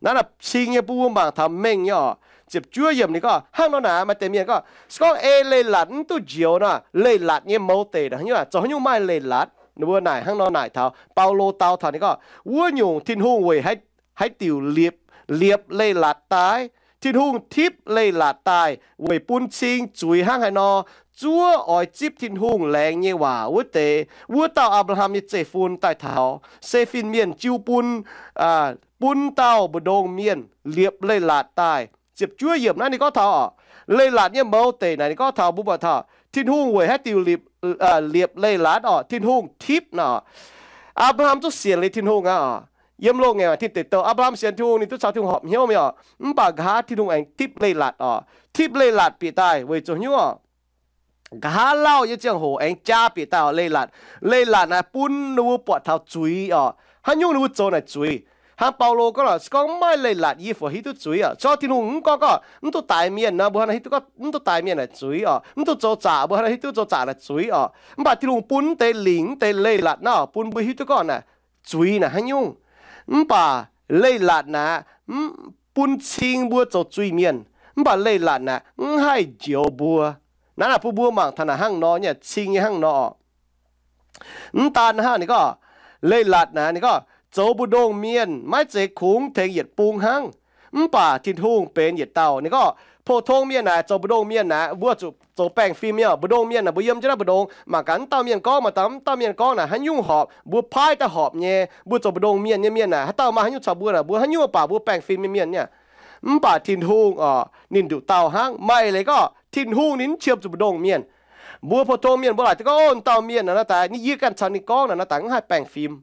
Naaiv cing nyei bun mbuo mangc taux mengh nyei oc. Ziepc juov yiemc ninh gorngv hnangv nor naaic, maaih deix mienh gorngv, se gorngv ei leiz-latc mv duqv njoux nor, leiz-latc nyei mouz deic naaic haaix nyungc, zoux haaix nyungc maaih leiz-latc? Ninh mbuo naaic hnangv nor naaic taux, Baulo dau taux ninh gorngv, wuov nyungc Tin-Hungh weic haaix, haaix diuc liepc, liepc leiz-latc daaih? Tin-Hungh tipv leiz-latc daaih weic bun cing zuiz hnangv haaix nor, zuov oix zipv Tin-Hungh laengz nyei waac wuov deix, wuov dauh Apc^laa^ham nyei zeiv-fun daaih taux, se fin-mienh jiu bun, bun dauh mbu'ndongx mienh liepc leiz-latc daaih. Ziepc juov yiemc naaiv ninh gorngv taux oc, leiz-latc nyei mouz deic naaic ninh gorngv taux, mbuo buatc taux Tin-Hungh weic haaix diuc liepc, liepc leiz-latc oc? Tin-Hungh tipv naaic. Apc^laa^ham zungv sienx liuz Tin-Hungh aqv oc. Yiem loz-ngaengc waac Tin Deic Douh, Apc^laa^ham sienx Tin-Hungh, ninh duqv caux Tin-Hungh horpc hnyouv mi'aqv oc. Mv baac nqa'haav Tin-Hungh aengx tipv leiz-latc oc. Tipv leiz-latc bieqc daaih weic zuqc haaix nyungc oc? Nqa'haav lauh nyei ziangh hoc aengx jaa bieqc daaih oc, leiz-latc. Leiz-latc naaic bun ninh mbuo buatc taux zuiz oc. Haaix nyungc ninh mbuo zoux naaic zuiz? Hnangv Baulo gorngv lorqc, se gorngv mv maaih leiz-latc yie fungc hiuv duqv zuiz oc. Se gorngv Tin-Hungh mv gorngv, gorngv mv duqv daix mienh nor, mbuo hnangv naaic hiuv duqv gorngv mv duqv daix mienh naaic zuiz oc. Mv duqv zoux zaqc, mbuo hnangv naaic hiuv duqv zoux zaqc naaic zuiz oc. Mv baac Tin-Hungh bun mv deix lingc, mv deix leiz-latc naaiv bun mbuo hiuv duqv gorngv naaic zuiz naaic haaix nyungc. Mv baac leiz-latc naaic bun cing mbuo zoux zuiz-mienh. Mv baac leiz-latc naaic mv haih njoux mbuo. Naaiv naaic bun mbuo mangc taux naaic hnangv nor nyei, cing nyei hnangv nor oc. Mv daan hnangv, ninh gorngv, leiz-latc naaic ninh gorngv zoux mbu'ndongx mienh maiv zeiz kungx tengx yietc bung hnangv, mv baac Tin-Hungh benx yietc dauh. Ninh gorngv pou-tong mienh naaic, zoux mbu'ndongx mienh naaic, mbuo zuqc zoux baengh fim nyei oc. Mbu'ndongx mienh naaic, mbuo yiem jienv naaiv mbu'ndongx, mangc gaax mv dauh mienh gorngv, mangc gaax mv dauh mienh gorngv naaic haaix nyungc horpc, mbuo paaiv daaih horpc nyei. Mbuo zoux mbu'ndongx mienh nyei mienh naaic, haaix dauh maaih haaix nyungc caux mbuo naaic, mbuo haaix nyungc baac mbuo baengh fim nyei mienh nyei. Mv baac Tin-Hungh oc, ninh nduqc dauh hnangv. Maaih leiz gorngv Tin-Hungh ninh mv qiemx zuqc mbu'ndongx mienh. Mbuo pou-tong mienh mbuo laaic duqv gorngv, o, dauh mienh naaic nor daaih, ninh, yie ganh caux ninh gorngv naaic nor daaih mv haih baengh fim.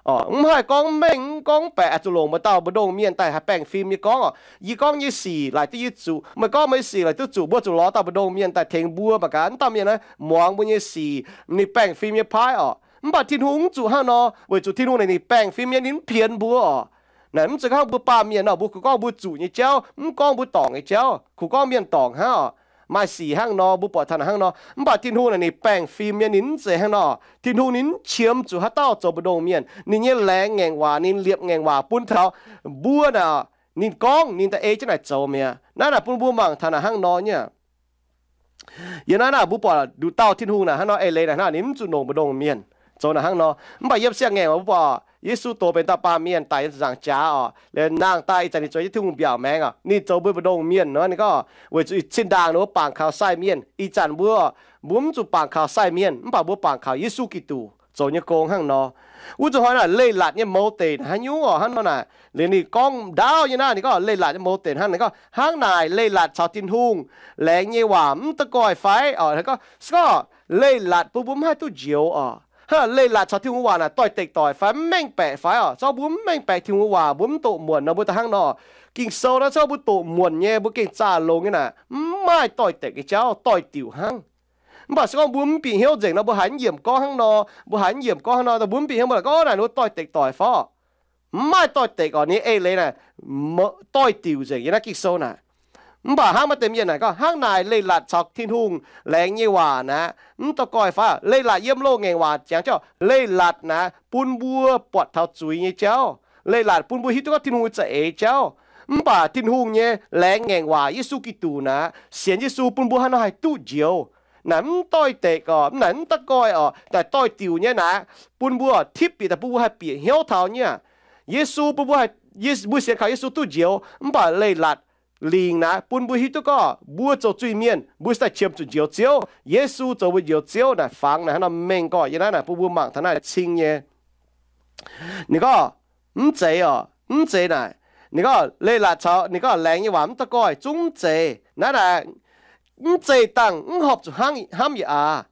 Mv haih gorngv mv mengh, mv gorngv mv baeqc, zuqc longc maaih dauh mbu'ndongx mienh daaih haih baengh fim nyei gorngv oc. Yie gorngv yie sic laaic duqv yie zuqc, meih gorngv meih sic laaic duqv zuqc, mbuo zuqc lorz dauh mbu'ndongx mienh daaih tengx mbuo mangc gaax. Wuov dauh mienh naaiv muangx mbuo nyei sic, ninh baengh fim nyei paaiv oc. Mv baac Tin-Hungh mv zuqc hnangv nor, weic zuqc Tin-Hungh naaic ninh baengh fim nyei, ninh mv pienx mbuo oc. Naaic mv zeiz hnangv mbuo baamh mienh nor, mbuo kungx gorngv mbuo zuqc nyei jauv, mv gorngv mbuo dorngc nyei jauv, kungx gorngv mienh dorngc hnangv oc. Maaih sic hnangv nor, mbuo buatc taux naaic hnangv nor. Mv baac Tin-Hungh naaic ninh baengh fim nyei, ninh mv zeiz hnangv nor. Tin-Hungh ninh mv qiemx zuqc haaix dauh zoux mbu'ndongx mienh. Ninh nyei laengz ngaengc waac, ninh liepc ngaengc waac bun taux mbuo naaic, ninh gorngv ninh daaih ei jienv naaic zoux mi'aqv. Naaiv naaic bun mbuo mangc taux naaic hnangv nor nyei. Yiem naaiv naaic mbuo buatc nduqc dauh Tin-Hungh naaic hnangv nor, eix leiz naaic hnangv ninh mv zuqc longc mbu'ndongx mienh zoux naaic hnangv nor. Mv baac yiem siang-ngaengc mbuo buatc Yesu doz benx dauh baamh mienh daic yiem ziepc nzaangc jaax oc, liuz nangh daaih ih zanc ninh zueiz jienv Tin-Hungh mbiaauc maengx oc. Ninh zoux mbuo mbu'ndongx mienh nor, ninh gorngv weic zuqc cin-ndaangc ninh mbuo bangc kaux sai mienh. Ih zanc mbuo, mbuo mv zuqc bangc kaux sai mienh, mv baac mbuo bangc kaux Yesu Giduc zoux nyei gong hnangv nor. Wuov zuqc hnoi naaic leiz-latc nyei mouz deic haaix nyungc oc, hnangv nor naaic. Liuz ninh gorngv ndaauv nyei naaiv, ninh gorngv leiz-latc nyei mouz deic hnangv, ninh gorngv hnangv naaic leiz-latc caux Tin-Hungh laengz nyei waac mv da'goih fai oc? Gorngv se gorngv leiz-latc bun mbuo mv haih duqv njoux oc. Hnangv leiz-latc caux Tin-Hungh waac naaic doix-dekc doic fai mv mengh baeqc fai oc? Se gorngv mbuo mv mengh baeqc Tin-Hungh waac, mbuo mv doqc muonc nor, mbuo daaih hnangv nor. Ging-Sou naaiv se gorngv mbuo doqc muonc nyei, mbuo gengh zaah longx nyei naaic, mv maaih doix-dekc nyei jauv, doix-diuc hnangv. Mv baac se gorngv mbuo mv bieqc hnyouv nzengc nor, mbuo haiz mv yiemc gorngv hnangv nor, mbuo haiz mv yiemc gorngv hnangv nor, mbuo mv bieqc hnyouv, mbuo gorngv naaic ninh mbuo doix-dekc doic fai? Mv maaih doix-dekc oc. Ninh eix leiz naaic doix-diuc nzengc yiem naaiv Ging-Sou naaic. Mv baac hnangv maaih deix mienh naaic gorngv hnangv naaic leiz-latc caux Tin-Hungh laengz nyei waac naaic mv da'goih fai? Leiz-latc yiem loz-ngaengc waac jangx jauv, leiz-latc naaic bun mbuo buatc taux zuiz nyei jauv. Leiz-latc bun mbuo hiuv duqv gorngv Tin-Hungh za'eix jauv. Mv baac Tin-Hungh nyei laengz ngaengc waac Yesu Giduc naaic, sienx Yesu bun mbuo haaix nor haih duqv njoux. Naaic mv doix-dekc oc, mv naaic mv da'goih oc, naaic doix-diuc nyei naaic, bun mbuo tipv bieqc daaih, bun mbuo haih bieqc hnyouv taux nyei aqv. Yesu bun mbuo, mbuo sienx kaux Yesu duqv njoux, mv baac leiz-latc lingc naaic bun mbuo hiuv duqv gorngv mbuo zoux zuiz-mienh, mbuo se daaih qiemx zuqc njoux Ziouv. Yesu zoux mbuo njoux Ziouv naaic fangx naaic hnangv nor mengh gorqv yiem naaiv naaic bun mbuo mangc taux naaiv cing nyei. Ninh gorngv mv zeiz oc, mv zeiz naaic. Ninh gorngv leiz-latc caux ninh gorngv laengz nyei waac mv da'goih, zungv mv zeiz. Naaiv naaic mv zeiz dangh mv horpc zuqc hnangv hnamv yaac aav,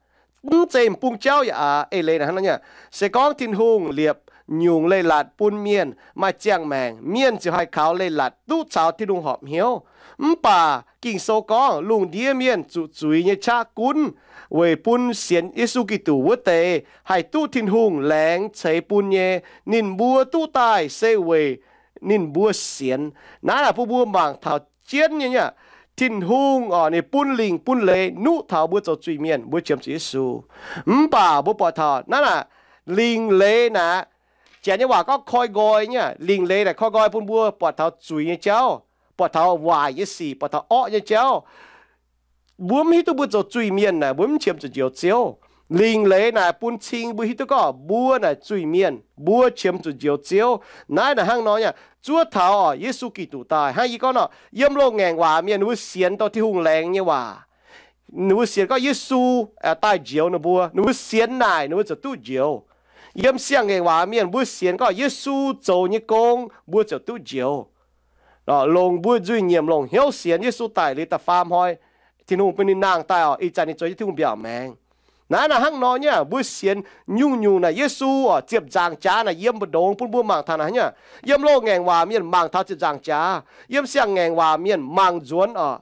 mv zeiz m'bung jauv yaac aav. Eix leiz naaic hnangv nor nyei. Se gorngv Tin-Hungh liepc nyungc leiz-latc bun mienh maaih ziangh maengc, mienh ziouc haih kaux leiz-latc duqv caux Tin-Hungh horpc hnyouv. Mv baac Ging-Sou gorngv lungh ndiev mienh zuqc zuiz nyei qaqv gunv weic bun sienx Yesu Giduc wuov deix haih duqv Tin-Hungh laengz ceix bun nyei. Ninh mbuo duqv daaih se weic ninh mbuo sienx. Naaiv naaic bun mbuo mangc taux jienv nyei aqv. Tin-Hungh oc, ninh bun lingc bun leiz nuqv taux mbuo zoux zuiz-mienh, mbuo qiemx zuqc Yesu. Mv baac mbuo buatc taux naaiv naaic lingc leiz naaic, janx nyei waac gorngv koi nqoi nyei aqv. Lingc leiz naaic koi nqoi bun mbuo buatc taux zuiz nyei jauv, buatc taux waaic nyei sic, buatc taux orqv nyei jauv. Mbuo mv hiuv duqv mbuo zoux zuiz-mienh naaic, mbuo mv qiemx zuqc njoux Ziouv. Lingc leiz naaic bun cing mbuo hiuv duqv gorngv mbuo naaic zuiz-mienh, mbuo qiemx zuqc njoux Ziouv. Naaiv naaic hnangv nor nyei aqv. Zuov taux oc, Yesu Giduc daaih hnangv yie gorngv nor, yiem loz-ngaengc waac mienh ninh mbuo sienx dorh Tin-Hungh laengz nyei waac. Ninh mbuo sienx gorngv Yesu daaih njoux ninh mbuo, ninh mbuo sienx naaic ninh mbuo ziouc duqv njoux. Yiem siang-ngaengc waac mienh mbuo sienx gorngv Yesu zoux nyei gong mbuo ziouc duqv njoux. Longc mbuo nzuih nyiemc longc hnyouv sienx Yesu daic liuz da'faam hnoi, Tin-Hungh bun ninh nangh daaih oc, ih zanc ninh zueiz jienv Tin-Hungh mbiaauc maengx. Naaiv naaic hnangv nor nyei aqv. Mbuo sienx nyungc-nyungc naaic Yesu oc, ziepc nzaangc jaax naaic yiem mbu'ndongx bun mbuo mangc taux naaic nyei aqv. Yiem loz-ngaengc waac mienh mangc taux ziepc nzaangc jaax, yiem siang-ngaengc waac mienh mangc nzuonx oc.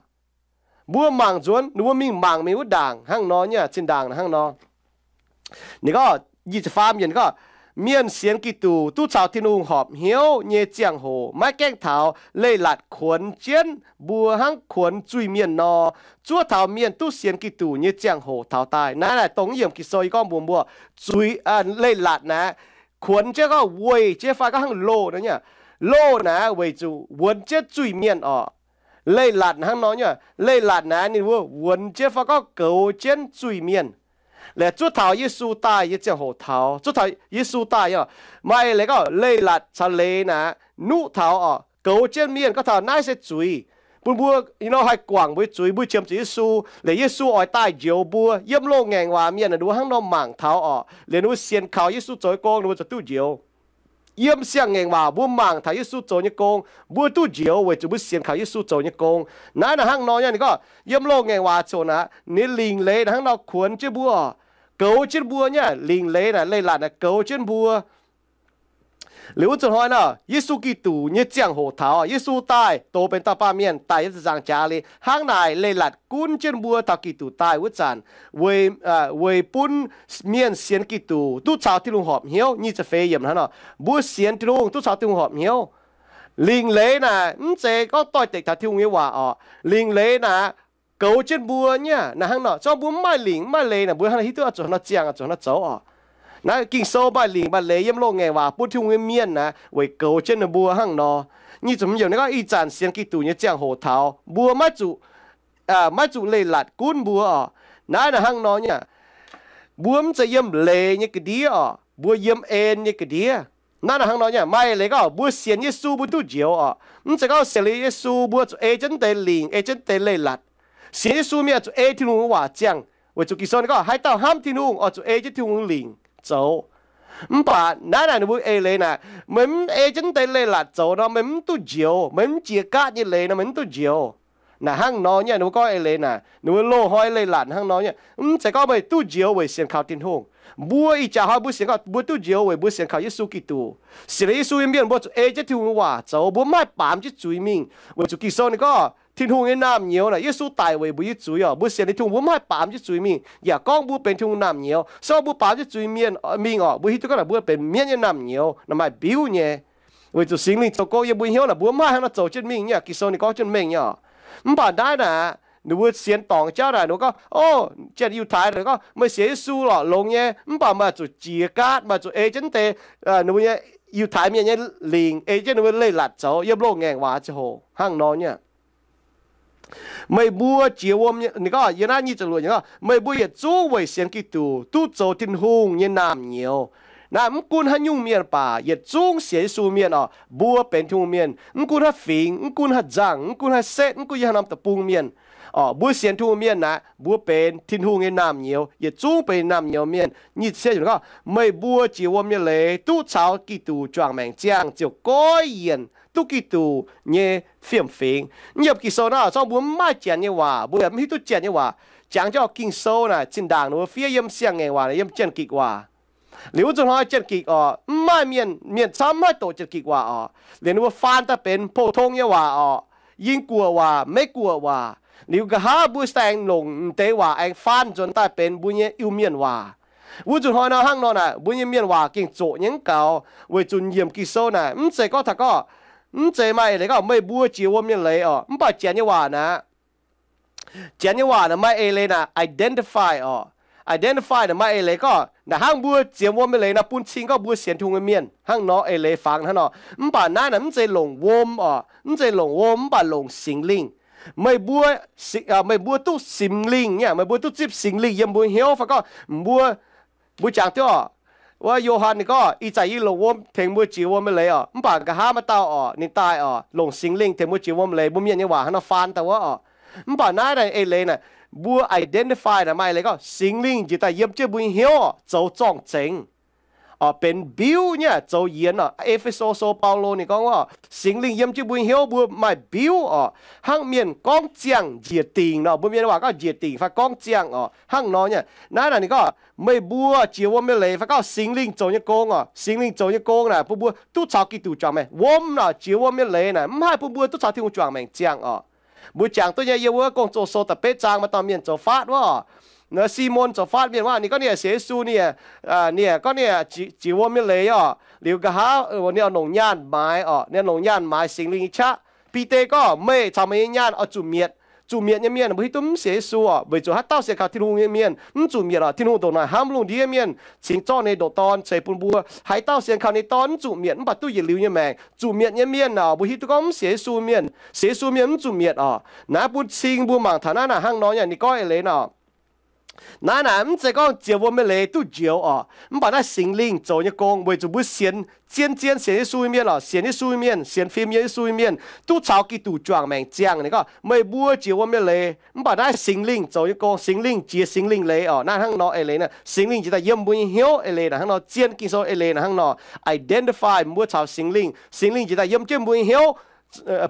Mbuo mangc nzuonx, ninh mbuo mingh mangc mingh wuov ndaangc hnangv nor nyei aqv, zinh ndaangc hnangv nor. Ninh gorngv, nyic ziepc faam yiemc gorngv, mienh sienx Giduc duqv caux Tin-Hungh horpc hnyouv nyei ziangh hoc maiv gaengh taux leiz-latc kuonx jienv mbuo hnangv kuonx zuiz-mienh nor. Zuov taux mienh duqv sienx Giduc nyei ziangh hoc taux daaih. Naaiv naaic dongh yiemc Ging-Sou yie gorngv mbuox mbuo, zuiz, leiz-latc naaic kuonx jienv gorngv weih jienv fai gorngv hnangv loh nor nyei aqv. Loh naaic weic zuqc wuonx jienv zuiz-mienh oc. Leiz-latc hnangv nor nyei aqv. Leiz-latc naaic ninh mbuo wuonx jienv fai gorngv goux jienv zuiz-mienh. Laaix zuov taux Yesu daaih nyei ziangh hoc taux, zuov taux Yesu daaih nyei, maaih leiz gorngv leiz-latc caux leiz naaic nuqv taux oc, goux jienv mienh gorngv taux naaiv se zuiz. Bun mbuo nor haih guangc mbuo nyei zuiz, mbuo qiemx zuqc Yesu, liuz Yesu oix daaih njoux mbuo. Yiem loz-ngaengc waac mienh ninh mbuo hnangv nor mangc taux oc, liuz ninh mbuo sienx kaux Yesu zoux nyei gong ninh mbuo ziouc duqv njoux. Yiem siang-ngaengc waac mbuo mangc taux Yesu zoux nyei gong, mbuo duqv njoux weic zuqc mbuo sienx kaux Yesu zoux nyei gong. Naaiv naaic hnangv nor nyei, ninh gorngv yiem loz-ngaengc waac coc naaic, ninh lingc leiz naaic hnangv nor kuonx jienv mbuo, goux jienv mbuo nyei aqv. Lingc leiz naaic, leiz-latc naaic goux jienv mbuo. Liuz wuov zuqc hnoi nor, Yesu Giduc nyei ziangh hoc taux, Yesu daaih doz benx dauh baamh mienh daaih yiem ziepc nzaangc jaax liuz, hnangv naaic leiz-latc gunv jienv mbuo taux Giduc daaih wuov zanc, weic bun mienh sienx Giduc duqv caux Tin-Hungh horpc hnyouv. Nyic ziepc feix yiemc hnangv nor, mbuo sienx Tin-Hungh duqv caux Tin-Hungh horpc hnyouv. Lingc leiz naaic mv zeiz gorngv doix-dekc taux Tin-Hungh nyei waac orqc. Lingc leiz naaic goux jienv mbuo nyei. Naaiv hnangv nor, se gorngv mbuo mv maaih lingc mv maaih leiz naaic, mbuo hnangv naaiv hiuv duqv zuqc hnangv nor ziangh, zuqc hnangv nor zoux orqc. Naaiv Ging-Sou maaih lingc maaih leiz yiem loz-ngaengc waac bun Tin-Hungh nyei mienh naaic weic goux jienv ninh mbuo hnangv nor. Nyic ziepc hmz yiemc naaiv gorngv ih zanc sienx Giduc nyei ziangh hoc taux, mbuo maiv zuqc maiv zuqc leiz-latc gunv mbuo orqc. Naaiv naaic hnangv nor nyei. Mbuo mv zeiz yiem leiz nyei ga'ndiev orqc, mbuo yiem en nyei ga'ndiev. Naaiv naaic hnangv nor nyei. Maaih leiz gorngv mbuo sienx Yesu mbuo duqv njoux orqc. Mv zeiz gorngv sienx liuz Yesu mbuo zuqc ei jienv deix lingc, ei jienv deix leiz-latc. Sienx Yesu mienh zuqc ei Tin-Hungh nyei waac ziangh, weic zuqc Ging-Sou ninh gorngv haaix dauh hnamv Tin-Hungh oix zuqc ei jienv Tin-Hungh nyei lingc zoux. Mv baac naaiv naaic ninh mbuo eix leiz naaic, meih mv ei jienv deix leiz-latc zoux nor, meih mv duqv njoux. Meih mv jiex gaatv nyei leiz nor, meih mv duqv njoux. Naaic hnangv nor nyei, ninh mbuo gorngv eix leiz naaic, ninh mbuo loz-hnoi leiz-latc hnangv nor nyei. Mv zeiz gorngv meih duqv njoux weic sienx kaux Tin-Hungh. Mbuo ih jaax hnoi mbuo sienx kaux, mbuo duqv njoux weic mbuo sienx kaux Yesu Giduc. Sienx liuz Yesu nyei mienh mbuo zuqc ei jienv Tin-Hungh nyei waac zoux, mbuo mv haih baamz jienv zuiz mingh. Weic zuqc Ging-Sou ninh gorngv Tin-Hungh nyei naamh nyouz naaic, Yesu daic weic mbuo nyei zuiz orqc. Mbuo sienx liuz Tin-Hungh mbuo mv haih baamz jienv zuiz mingh. Yaac gorngv mbuo benx Tin-Hungh naamh nyouz, se gorngv mbuo baamz jienv zuiz mienh mingh orqc, mbuo hiuv duqv gorngv naaic mbuo benx mienv nyei naamh nyouz naaic, maaih biuv nyei. Weic zuqc Singx Lingh zoux gong yiem mbuo hnyouv naaic, mbuo mv haih hnangv nor zoux jienv mingh nyei. Ging-Sou ninh gorngv jienv mengh nyei orqc. Mv baac naaiv naaic, ninh mbuo sienx dorngc jauv naaic, ninh mbuo gorngv, o, janx-Yiutai naaic gorngv, meih sienx Yesu lorqc, longx nyei, mv baac meih zuqc jiex gaatv, meih zuqc ei jienv deix ninh mbuo nyei Yiutai mienh nyei lingc, ei jienv ninh mbuo leiz-latc zoux yiem loz-ngaengc waac ziangh hoc hnangv nor nyei. Meih mbuo jiex wuom, ninh gorngv yiem naaiv nyic ziepc luoqc, meih mbuo yietc zungv weic sienx Giduc duqv zoux Tin-Hungh nyei naamh nyouz. Naaiv mv gunv haaix nyungc mienh baac yietc zungv sienx Yesu mienh orqc, mbuo benx Tin-Hungh mienh. Mv gunv haaix fingx, mv gunv haaix nzangc, mv gunv haaix setv, mv gunv yiem haaix norm deic-bung mienh orqc, mbuo sienx Tin-Hungh mienh naaic, mbuo benx Tin-Hungh nyei naamh nyouz, yietc zungv benx naamh nyouz mienh. Nyic ziepc cietv gorngv, meih mbuo jiex wuom nyei leiz duqv caux Giduc juangc maengc ziangh ziouc goiv yienc duqv Giduc nyei fiem-fingx. Mv yiem Ging-Sou naaiv, zorqv mbuo mv maaih Janx nyei waac, mbuo yaac mv hiuv duqv Janx nyei waac. Jangx jienv Ging-Sou naaic zinh ndaangc ninh mbuo fiev yiem siang-ngaengc waac, yiem Janx-Gikc waac. Liuz wuov zuqc hnoi Janx-Gikc orqc, mv maaih mienh, mienh camv mv haih doqc Janx-Gikc waac orqc. Liuz ninh mbuo faan daaih benx pou-tong nyei waac orqc, Yinh-Guoqv waac, Meiv-Guoqv waac. Liuz nqa'haav mbuo saeng longc m'deix waac aengx faan nzuonx daaih benx mbuo nyei Iu-Mienh waac. Wuov zuqc hnoi nor hnangv nor naaic, mbuo nyei mienh waac gengh zoqc nyei mv gaux, weic zuqc yiem Ging-Sou naaic mv zeiz gorngv taux gorngv, mv zeiz maaih eix leiz gorngv meih mbuo jiex wuom nyei leiz orqc. Mv baac Janx nyei waac naaic, Janx nyei waac naaic maaih eix leiz naaic identify orqc. Identify naaic maaih eix leiz gorngv naaic hnangv mbuo jiex wuom nyei leiz naaic bun cing gorngv mbuo sienx Tin-Hungh nyei mienh hnangv nor, eix leiz fangx hnangv nor. Mv baac naaiv naaic mv zeiz longc wuom orqc, mv zeiz longc wuom mv baac longc Singx Lingh. Meih mbuo, meih mbuo duqv Singx Lingh nyei, meih mbuo duqv zipv Singx Lingh yiem mbuo hnyouv fai gorngv mbuo, mbuo jangx duqv orqc. Wuov Yo^han ninh gorngv, ih zanc yie longc wuom tengx mbuo jiex wuom nyei leiz orqc, mv baac nqa'haav maaih dauh orqc, ninh daaih orqc, longc Singx Lingh tengx mbuo jiex wuom nyei leiz. Mbuo mienh nyei waac hnangv nor faan daaih wuov orqc. Mv baac naaiv naaic eix leiz naaic, mbuo identify naaic maaih eix leiz gorngv Singx Lingh njiec daaih yiem jienv mbuo nyei hnyouv orqc, zoux zorng-zengx orqc, benx mbiuv nyei zoux yienx orqc. E^fe^so sou Baulo ninh gorngv orqc, Singx Lingh yiem jienv mbuo nyei hnyouv mbuo maaih mbiuv orqc, hnangv mienh gorngv ziangh njiec dingc nor. Mbuo mienh waac gorngv njiec dingc fai gorngv ziangh orqc, hnangv nor nyei. Naaiv naaic ninh gorngv meih mbuo jiex wuom nyei leiz fai gorngv Singx Lingh zoux nyei gong orqc, Singx Lingh zoux nyei gong naaic bun mbuo duqv caux Giduc juangc maengc. Wuom naaic jiex wuom nyei leiz naaic mv haih bun mbuo duqv caux Tin-Hungh juangc maengc ziangh orqc. Mbuo jangx duqv nyei yiem wuov Gong-Zoh sou da'betv zaang maaih dauh mienh zoux faatv wuov orqc. Naaiv Simon zoux faatv mienh wuov, ninh gorngv ninh yaac sienx Yesu, ninh yaac, ninh yaac gorngv ninh yaac jiex wuom nyei leiz orqc. Liuz nqa'haav ninh oix longc nyaanh maaiz orqc, ninh oix longc nyaanh maaiz Singx Lingh nyei qaqv. Bide gorngv meih caux meih nyei nyaanh oix zuqc mietc. Zuqc mietc nyei mienh mbuo hiuv duqv mv sienx Yesu orqc, weic zuqc haaix dauh sienx kaux Tin-Hungh nyei mienh mv zuqc mietc orqc. Tin-Hungh ndongc naaic hnamv lungh ndiev mienh cingx zorqv ninh ndoqc Dorn ceix bun mbuo. Haaix dauh sienx kaux ninh Dorn mv zuqc mietc mv baac duqv yietc liuz nyei maengc. Zuqc mietc nyei mienh orqc, mbuo hiuv duqv gorngv mv sienx Yesu mienh, sienx Yesu mienh mv zuqc mietc orqc. Naaiv bun cing mbuo mangc taux naaiv naaic hnangv nor nyei, ninh gorngv eix leiz nor. Naaiv naaic mv zeiz gorngv jiex wuom nyei leiz duqv njoux orqc, mv baac naaiv Singx Lingh zoux nyei gong weic zuqc mbuo sienx, zien zien sienx Yesu nyei mienh orqc, sienx Yesu nyei mienh, sienx fim yiem Yesu nyei mienh, duqv caux Giduc juangc maengc ziangh. Ninh gorngv meih mbuo jiex wuom nyei leiz, mv baac naaiv Singx Lingh zoux nyei gong, Singx Lingh jiex Singx Lingh leiz orqc. Naaiv hnangv nor eix leiz naaic, Singx Lingh jiex daaih yiem mbuo nyei hnyouv eix leiz naaic hnangv nor, zien Ging-Sou eix leiz naaic hnangv nor, identify mbuo caux Singx Lingh, Singx Lingh jiex daaih yiem jienv mbuo nyei hnyouv,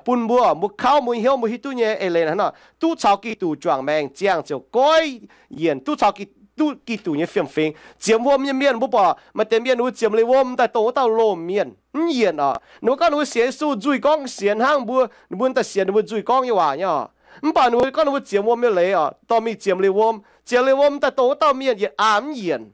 bun mbuo, mbuo kauv mbuo nyei hnyouv, mbuo hiuv duqv nyei eix leiz naaic hnangv nor, duqv caux Giduc juangc maengc ziangh ziouc goiv yienc duqv caux, duqv Giduc nyei fiem-fingx. Ziemx wuom nyei mienh mbuo buatc maaih deix mienh wuov ziemx liuz wuom daaih dongh wuov dauh loz-mienh. mv yienc oc. Ninh mbuo gorngv ninh mbuo sienx Yesu nzuih gorngv sienx hnangv mbuo, ninh mbuo daaih sienx ninh mbuo nzuih gorngv nyei waac nyei oc. Mv baac ninh mbuo gorngv ninh mbuo ziepc wuom nyei leiz oc, dorh mingh ziepc liuz wuom. Ziepc liuz wuom daaih dongh wuov dauh mienh yietc aah mv yienc.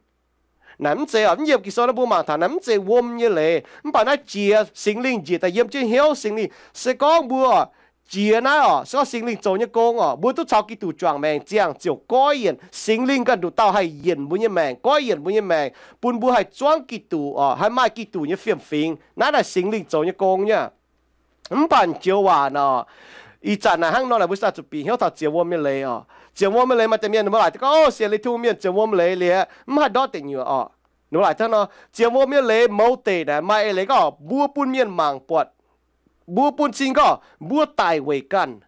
Naaiv mv zeiz oc, mv yiem Ging-Sou naaiv mbuo mangc taux naaiv mv zeiz wuom nyei leiz. Mv baac naaiv jiex Singx Lingh njiec daaih yiem jienv hnyouv Singx Lingh. Se gorngv mbuo oc, jiex naaiv oc, se gorngv Singx Lingh zoux nyei gong oc, mbuo duqv caux Giduc juangc maengc ziangh ziouc goiv yienc. Singx Lingh ganh nduqc dauh haih yienc mbuo nyei maengc, goiv yienc mbuo nyei maengc, bun mbuo haih zuangv Giduc oc, haih maaih Giduc nyei fiem-fingx. Naaiv naaic Singx Lingh zoux nyei gong nyei. Mv baac joux waac naaic, ih zanc naaic hnangv nor naaic mbuo zuqc bieqc hnyouv taux ziepc wuom nyei leiz oc. Ziepc wuom nyei leiz maaih deix mienh ninh mbuo laaic gorngv, Ov, sienx liuz Tin-Hungh mienh ziepc wuom leiz liuz mv haih ndortv deic nyuoqc oc. Ninh mbuo laaic hnangv nor, ziepc wuom nyei leiz mouz deic naaic maaih eix leiz gorngv mbuo bun mienh mangc buatc, mbuo bun cing gorngv mbuo daic weic ganh,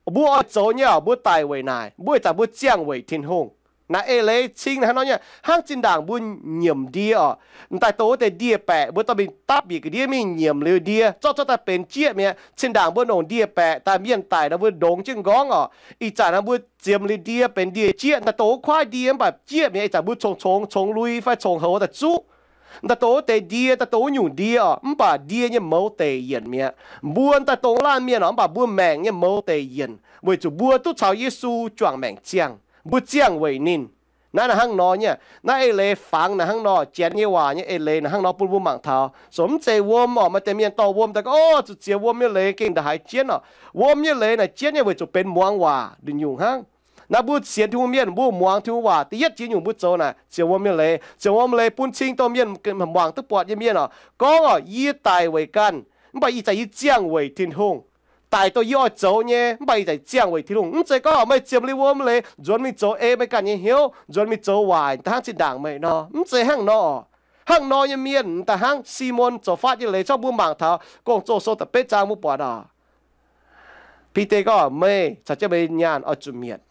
mbuo oix zoux nyei oc, mbuo daic weic naaic, mbuo ih zanc mbuo ziangh weic Tin-Hungh. Naaiv eix leiz cing naaiv hnangv nor nyei, hnangv zinh ndaangc mbuo nyiemc ndie oc, daaih dongh wuov deix ndie-baeqc mbuo dorh mingh dapv bieqc ga'ndiev mingh nyiemc liuz ndie zorqv zorqv daaih benx jieqv mi'aqv. Zinh ndaangc mbuo longc ndie-baeqc daaih mienh daic nor mbuo ndongx jienv nqorngv oc. Ih zanc naaiv mbuo ziemx liuz ndie benx ndie-jieqv, daaih dongh wuov kuaaiv ndie mv baac jieqv mi'aqv. Ih zanc mbuo congx congx congx lui fai congx houx daaih zuqv daaih dongh wuov deix ndie, daaih dongh wuov nyungc ndie oc, mv baac ndie nyei mouz deic yienc mi'aqv. Mbuo daaih dongh laanh mienh oc, mv baac mbuo maengc nyei mouz deic yienc weic zuqc mbuo duqv caux Yesu juangc maengc ziangh, mbuo ziangh weic ninh. Naaiv naaic hnangv nor nyei. Naaiv eix leiz fangx naaic hnangv nor, janx nyei waac nyei eix leiz naaic hnangv nor bun mbuo mangc taux, zoux mv zeiz wuom oc. Maaih deix mienh dorh wuom daaih gorngv, Ov, zuqc ziepc wuom nyei leiz gengh nda'haaix jienv oc. Wuom nyei leiz naaic jienv nyei weic zuqc benx muangx waac nduqc nyungc hnangv. Naaiv mbuo sienx Tin-Hungh mienh, mbuo muangx Tin-Hungh waac, da'yietv jiex nyungc mbuo zoux naaic ziepc wuom nyei leiz. Ziepc wuom leiz bun cing dongh mienh muangx duqv buatc nyei mienh oc, gorngv oc, Yie daic weic ganh, mv baac ih zanc yie ziangh weic Tin-Hungh. Daic dongh yie oix zoux nyei, mv baac ih zanc ziangh weic Tin-Hungh. Mv zeiz gorngv meih ziemx liuz wuom leiz nzuonx mingh zoux ei meih ganh nyei hnyouv, nzuonx mingh zoux waaic da'hnangv zinh ndaangc meih nor. Mv zeiz hnangv nor oc. Hnangv nor nyei mienh da'hnangv Simon zoux fatv nyei leiz, corc mbuo mangc taux Gong-Zoh sou da'betv zaang mbuo buatc oc. Bide gorngv, Meih caux jienv meih nyaanh oix zuqc mietc.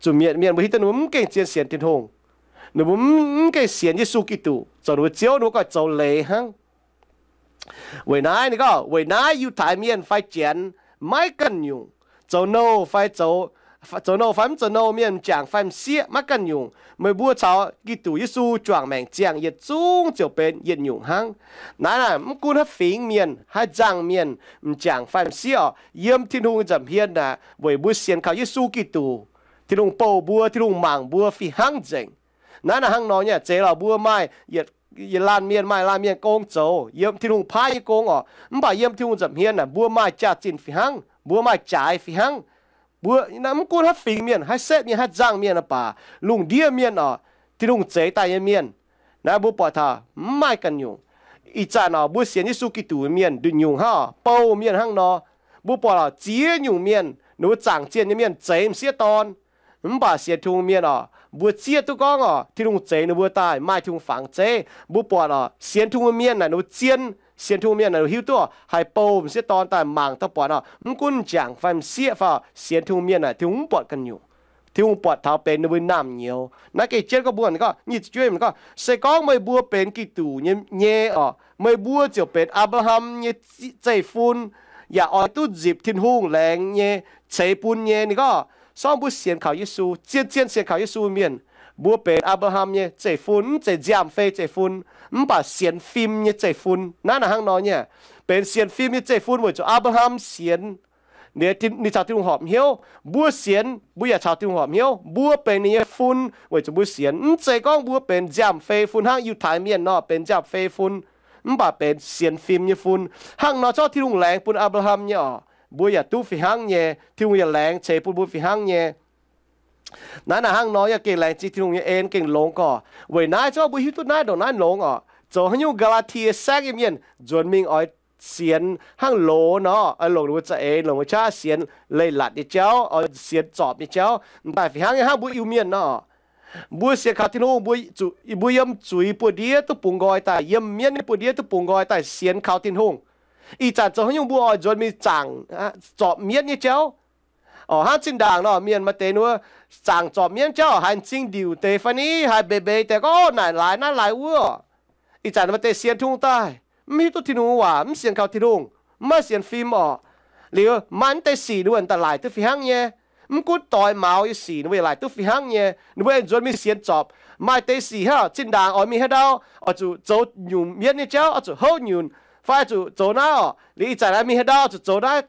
Zuqc mietc mienh, mbuo hiuv duqv ninh mbuo mv gengh zien sienx Tin-Hungh. Ninh mbuo mv, mv gengh sienx Yesu Giduc zoux ninh mbuo Ziouv, ninh mbuo ganh zoux leiz hnangv. Weic naaiv ninh gorngv, Weic naaiv Yiutai Mienh fai Janx maiv ganh nyungc, zoux nouh fai zoux, zoux nouh fai mv zoux nouh mienh, m'jangc fai m'sieqv maiv ganh nyungc, meih mbuo caux Giduc Yesu juangc maengc ziangh yietc zungv ziouc benx yietc nyungc hnangv. Naaiv naaic mv gunv haaix fingx mienh, haaix nzangc mienh, m'jangc fai m'sieqv oc, yiem Tin-Hungh nza'hmien naaic, weic mbuo sienx kaux Yesu Giduc, Tin-Hungh bouh mbuo, Tin-Hungh mangc mbuo fih hnangv nzengc. Naaiv naaic hnangv nor nyei, zeiz lorqc, mbuo maaih yietc, yietc laanh mienh maaih laanh mienh gong zoux, yiem Tin-Hungh paaiv nyei gong oc. Mv baac yiem Tin-Hungh nza'hmien naaic mbuo maaih jaax-zinh fih hnangv, mbuo maaih jaaix fih hnangv. Mbuo mv gunv haaix fingx mienh, haaix setv mienh, haaix nzangc mienh baac, lungh ndiev mienh oc, Tin-Hungh zeix daaih nyei mienh, naaiv mbuo buatc taux mv maaih ganh nyungc. Ih zanc oc, mbuo sienx Yesu Giduc nyei mienh nduqc nyungc hnangv oc, bouh mienh hnangv nor. Mbuo buatc oc, ziex nyungc mienh, ninh mbuo zaangc zienh nyei mienh zeix m'sieqv dorn. Mv baac sienx Tin-Hungh mienh oc, mbuo zieqv duqv gorngv oc, Tin-Hungh zeix ninh mbuo daaih maaih Tin-Hungh fangx zeiv. Mbuo buatc oc, sienx Tin-Hungh mienh naaic ninh mbuo zien, sienx Tin-Hungh mienh naaic hiuv duqv oc, haih bouh m'sieqv dorn daaih mangc daaih buatc oc, mv gunv m'jangc fai m'sieqv fai oc, sienx Tin-Hungh mienh naaic Tin-Hungh mv buatc ganh nyungc. Tin-Hungh buatc taux benx ninh mbuo naamh nyouz. Naaiv gengh jienv gorngv mbuo, ninh gorngv nyic ziepc juov, ninh gorngv, Se gorngv meih mbuo benx Giduc nyei, nyei oc, meih mbuo ziouc benx Apc^laa^ham nyei zeiv-fun, yaac oix duqv nzipc Tin-Hungh laengz nyei ceix bun nyei. Ninh gorngv, se gorngv mbuo sienx kaux Yesu, zien-zien sienx kaux Yesu mienh, mbuo benx Apc^laa^ham nyei zeiv-fun, mv zeiz nziaamv-fei zeiv-fun, mv baac sienx fim nyei zeiv-fun. Naaiv naaic hnangv nor nyei, benx sienx fim nyei zeiv-fun weic zuqc Apc^laa^ham sienx, ninh caux Tin-Hungh horpc hnyouv. Mbuo sienx, mbuo yaac caux Tin-Hungh horpc hnyouv. Mbuo benx ninh nyei fun weic zuqc mbuo sienx. Mv zeiz gorngv mbuo benx nziaamv-fei fun hnangv Yiutai Mienh nor benx nziaamv-fei fun, mv baac benx sienx fim nyei fun. Hnangv nor, corc Tin-Hungh laengz bun Apc^laa^ham nyei oc, mbuo yaac duqv fih hnangv nyei. Tin-Hungh yaac laengz ceix bun mbuo fih hnangv nyei. Naaiv naaic hnangv nor yaac gengh laengz zingh Tin-Hungh nyei en gengh longx gorqv. Weic naaiv corc mbuo hiuv duqv naaiv ndongc naaiv longx oc. Zoux haaix nyungc Gaa^laa^tie Saengv nyei mienh nzuonx mingh oix sienx hnangv loz nor, oix longc ninh mbuo za'eix, longc mbuo qaqv sienx leiz-latc nyei jauv, oix sienx zorpc nyei jauv, m'daaih fih hnangv nyei hnangv mbuo Iu-Mienh nor. Mbuo sienx kaux Tin-Hungh, mbuo yiem zuiz buoz-ndiev duqv bungx nqoi daaih, yiem mienv nyei buoz-ndiev duqv bungx nqoi daaih sienx kaux Tin-Hungh. Ih zanc zoux haaix nyungc mbuo oix nzuonx mingh zaangc zorpc mienv nyei jauv. Oc, hnangv zinh ndaangc nor, mienh maaih deix ninh mbuo zaangc zorpc mienv jauv haiz m'zing ndiuc deix fai ni, haiz mbeix mbeix deix gorngv, Naaic laaix naaiv laaix wuov. Ih zanc maaih deix sienx Tin-Hungh daaih mv hiuv duqv Tin-Hungh waac, mv sienx kaux Tin-Hungh, mv maaih sienx fim oc. Liuz maaih mv deix sic ninh mbuo daaih laaic duqv fih hnangv nyei. Mv gunv doix maux nyei sic ninh mbuo yaac laaic duqv fih hnangv nyei. Ninh mbuo aengx nzuonx mingh sienx zorpc. Maaih deix sic hnangv zinh ndaangc oix mingh haaix ndau, oix zuqc zoux nyungc mienv nyei jauv, oix zuqc houv nyunc, fai zuqc zoux naaiv orqc, liuz ih zanc naaiv mingh haaix ndau zuqc zoux naaiv,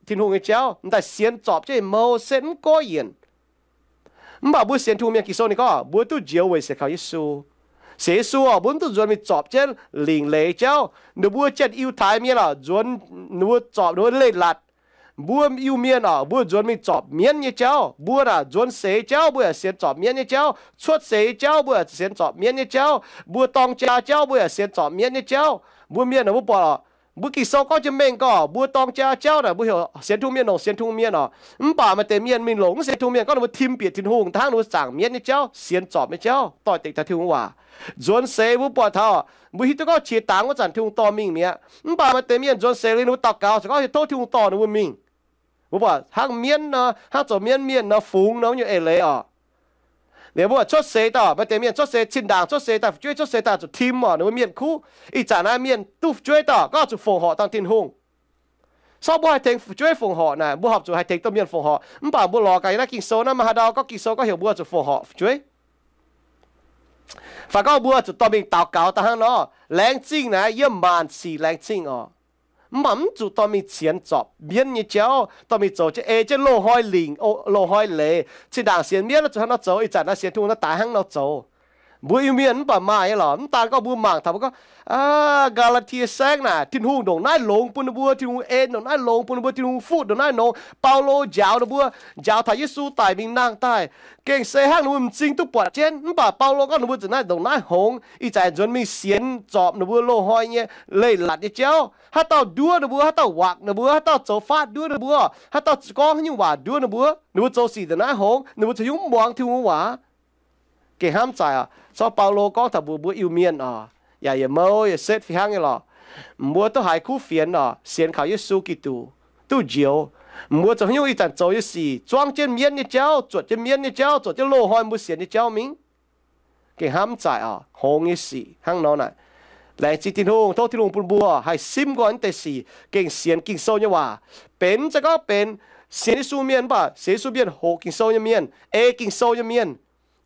Tin-Hungh nyei jauv. M'daaih sienx zorpc jienv mouc se mv goiv yienc. Mv baac mbuo sienx Tin-Hungh mienh, Ging-Sou ninh gorngv mbuo duqv njoux weic sienx kaux Yesu. Sienx Yesu orqc, mbuo mv duqv nzuonx mingh zorpc jienv lingc leiz jauv. Ninh mbuo Janx-Yiutai mienh orqc, nzuonx, ninh mbuo zorpc ninh mbuo leiz-latc. Mbuo Iu-Mienh orqc, mbuo nzuonx mingh zorpc mienv nyei jauv. Mbuo naaic nzuonx seix jauv mbuo yaac sienx zorpc mienv nyei jauv, cuotv seix jauv mbuo yaac sienx zorpc mienv nyei jauv, mbuo dorng jaa jauv mbuo yaac sienx zorpc mienv nyei jauv. Mbuo mienh mbuo buatc orqc, mbuo Ging-Sou gorngv jienv mengh gorngv mbuo dorng jaa jauv naaic mbuo heuc sienx Tin-Hungh mienh longc sienx Tin-Hungh mienh orqc. Mv baac maaih deix mienh mingh longc mv sienx Tin-Hungh mienh gorngv ninh mbuo tim bieqc Tin-Hungh, da'hnangv ninh mbuo zaangc mienv nyei jauv, sienx zorpc nyei jauv, doix-dekc taux Tin-Hungh waac. Nzuonx seix mbuo buatc taux, mbuo hiuv duqv gorngv qiex dangx wuov zanc Tin-Hungh dorh mingh mi'aqv. Mv baac maaih deix mienh nzuonx seix liuz ninh mbuo daux gaux ziouc gorngv tov Tin-Hungh dorh ninh mbuo mingh. Mbuo buatc hnangv mienv nor, hnangv zoux mienv mienh nor, fungx nor, wuov nyungc eix leiz orqc. Liuz mbuo cuotv seix daaih, maaih deix mienh cuotv seix, zinh ndaangc cuotv seix daaih, fu'jueiv cuotv seix daaih zuqc tim orqc, ninh mbuo mienh kuv. Ih zanc naaiv mienh duqv fu'jueiv daaih, gorngv zuqc fongc horc dangh Tin-Hungh. Sortv mbuo haih tengx fu'jueiv fongc horc naaic, mbuo horpc zuqc haih tengx domh mienh fongc horc. Mv baac mbuo lorz gaax yiem naaiv Ging-Sou naaiv, maaih haaix ndau gorngv Ging-Sou gorngv heuc mbuo zuqc fongc horc fu'jueiv? Fai gorngv mbuo zuqc dorh mingh daux gaux daaih hnangv nor? Laengz zingh naaiv yiem maanc sic laengz zingh orqc. Mv baac mv zuqc dorh mingh sienx zorpc mienv nyei jauv, dorh mingh zoux jienv ei jienv loz-hnoi lingc, loz-hnoi leiz. Zinh ndaangc sienx mienv zuqc hnangv nor zoux, ih zanc naaiv sienx Tin-Hungh naaiv daix hnangv nor zoux. Mbuo Iu-Mienh mv baac maaih nyei lorqc. Mv daan gorngv mbuo mangc taux mbuo gorngv, Gaa^laa^tie Saengv naaic, Tin-Hungh ndongc naaiv longx bun ninh mbuo, Tin-Hungh en ndongc naaiv longx bun ninh mbuo, Tin-Hungh fuqv ndongc naaiv longx. Baulo njaaux ninh mbuo, njaaux taux Yesu daic mingh nangh daaih, gengh se hnangv ninh mbuo m'zing duqv buatc jienv. Mv baac Baulo gorngv ninh mbuo zuqc naaiv ndongc naaiv hngongx, ih zanc nzuonx mingh sienx zorpc ninh mbuo loz-hnoi nyei leiz-latc nyei jauv. Haaix dauh nduov ninh mbuo, haaix dauh wakc ninh mbuo, haaix dauh zoux faatv nduov ninh mbuo, haaix dauh gorngv haaix nyungc waac nduov ninh mbuo, ninh mbuo zoux sic ndongc naaiv hngongx, ninh mbuo caux hnyouv muangx Tin-Hungh waac. Gengh hnamv zaaic oc. Corc Baulo gorngv taux mbuox mbuo Iu-Mienh oc, yaac yietc mouc yietc setv fih hnangv nyei lorqc. Mbuo duqv haiz kuv fienx oc, sienx kaux Yesu Giduc, duqv njoux. Mbuo zoux haaix nyungc ih zanc zoux nyei sic, zuangv jienv mienv nyei jauv, zuotc jienv mienv nyei jauv, zuotc jienv loz-hnoi mbuo sienx nyei jauv mingh. Gengh hnamv zaaic oc, hngongx nyei sic hnangv nor naaic. Laengz zingh Tin-Hungh, tov Tin-Hungh bun mbuo haih simv nqoi naaiv deix sic, gengh sienx Ging-Sou nyei waac. Benx mv zeiz gorngv benx sienx Yesu mienh, mv baac sienx Yesu mienh, hoqc Ging-Sou nyei mienh, ei Ging-Sou nyei mienh,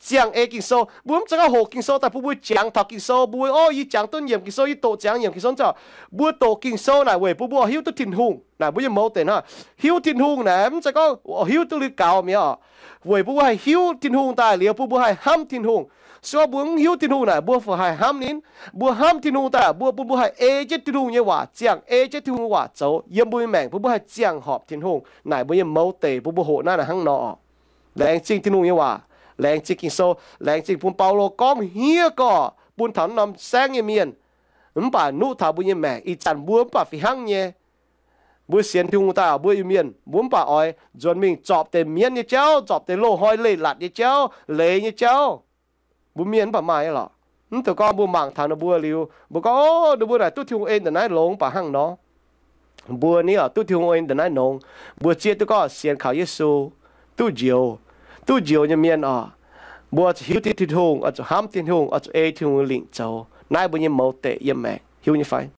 ziangh ei Ging-Sou. Mbuo mv zeiz gorngv hoqc Ging-Sou daaih bun mbuo jangx taux Ging-Sou, mbuo, o, yie jangx duqv nyiemc Ging-Sou, yie doqc ziangx nyiemc Ging-Sou, mv zeiz. Mbuo doqc Ging-Sou naaic weic bun mbuo hiuv duqv Tin-Hungh naaic, mbuo nyei mouz deix hnangv. Hiuv Tin-Hungh naaic mv zeiz gorngv hiuv duqv liuz gaux mi'aqv oc. Weic bun mbuo haih hiuv Tin-Hungh daaih liuz bun mbuo haih hnamv Tin-Hungh. Se gorngv mbuo mv hiuv Tin-Hungh naaic, mbuo fai haih hnamv ninh? Mbuo hnamv Tin-Hungh daaih, mbuo bun mbuo haih ei jienv Tin-Hungh nyei waac, ziangh ei jienv Tin-Hungh nyei waac zoux yiem mbuo nyei maengc, bun mbuo haih ziangh horpc Tin-Hungh naaic, mbuo nyei mouz deix bun mbuo hoqc naaiv naaic hnangv nor. Laengz zingh Tin-Hungh nyei waac, laengz zingh Ging-Sou, laengz zingh bun Baulo gorngv hniev gorx bun taux naaiv norm saengv nyei mienh. Mv baac nuqv taux mbuo nyei maengc ih zanc mbuo mv baac fih hnangv nyei. Mbuo sienx Tin-Hungh daaih, mbuo Iu-Mienh mbuo mv baac oix nzuonx mingh zorpc deix mienv nyei jauv, zorpc deix loz-hnoi leiz-latc nyei jauv, leiz nyei jauv. Mbuo mienh mv baac maaih nyei lorqc. Mv dungx gorngv mbuo mangc taux ninh mbuo liuz mbuo gorngv, o, ninh mbuo naaic duqv Tin-Hungh en ndongc naaiv longx, mv baac hnangv nor. Mbuo ni oc, duqv Tin-Hungh en ndongc naaiv longx, mbuo zieqv duqv gorngv sienx kaux Yesu, duqv njoux, duqv njoux nyei mienh oc, mbuo zuqc hiuv duqv Tin-Hungh, oix zuqc hnamv Tin-Hungh, oix zuqc ei Tin-Hungh lingc zoux. Naaiv mbuo nyei mouz deix yiem maengc, hiuv nyei fai?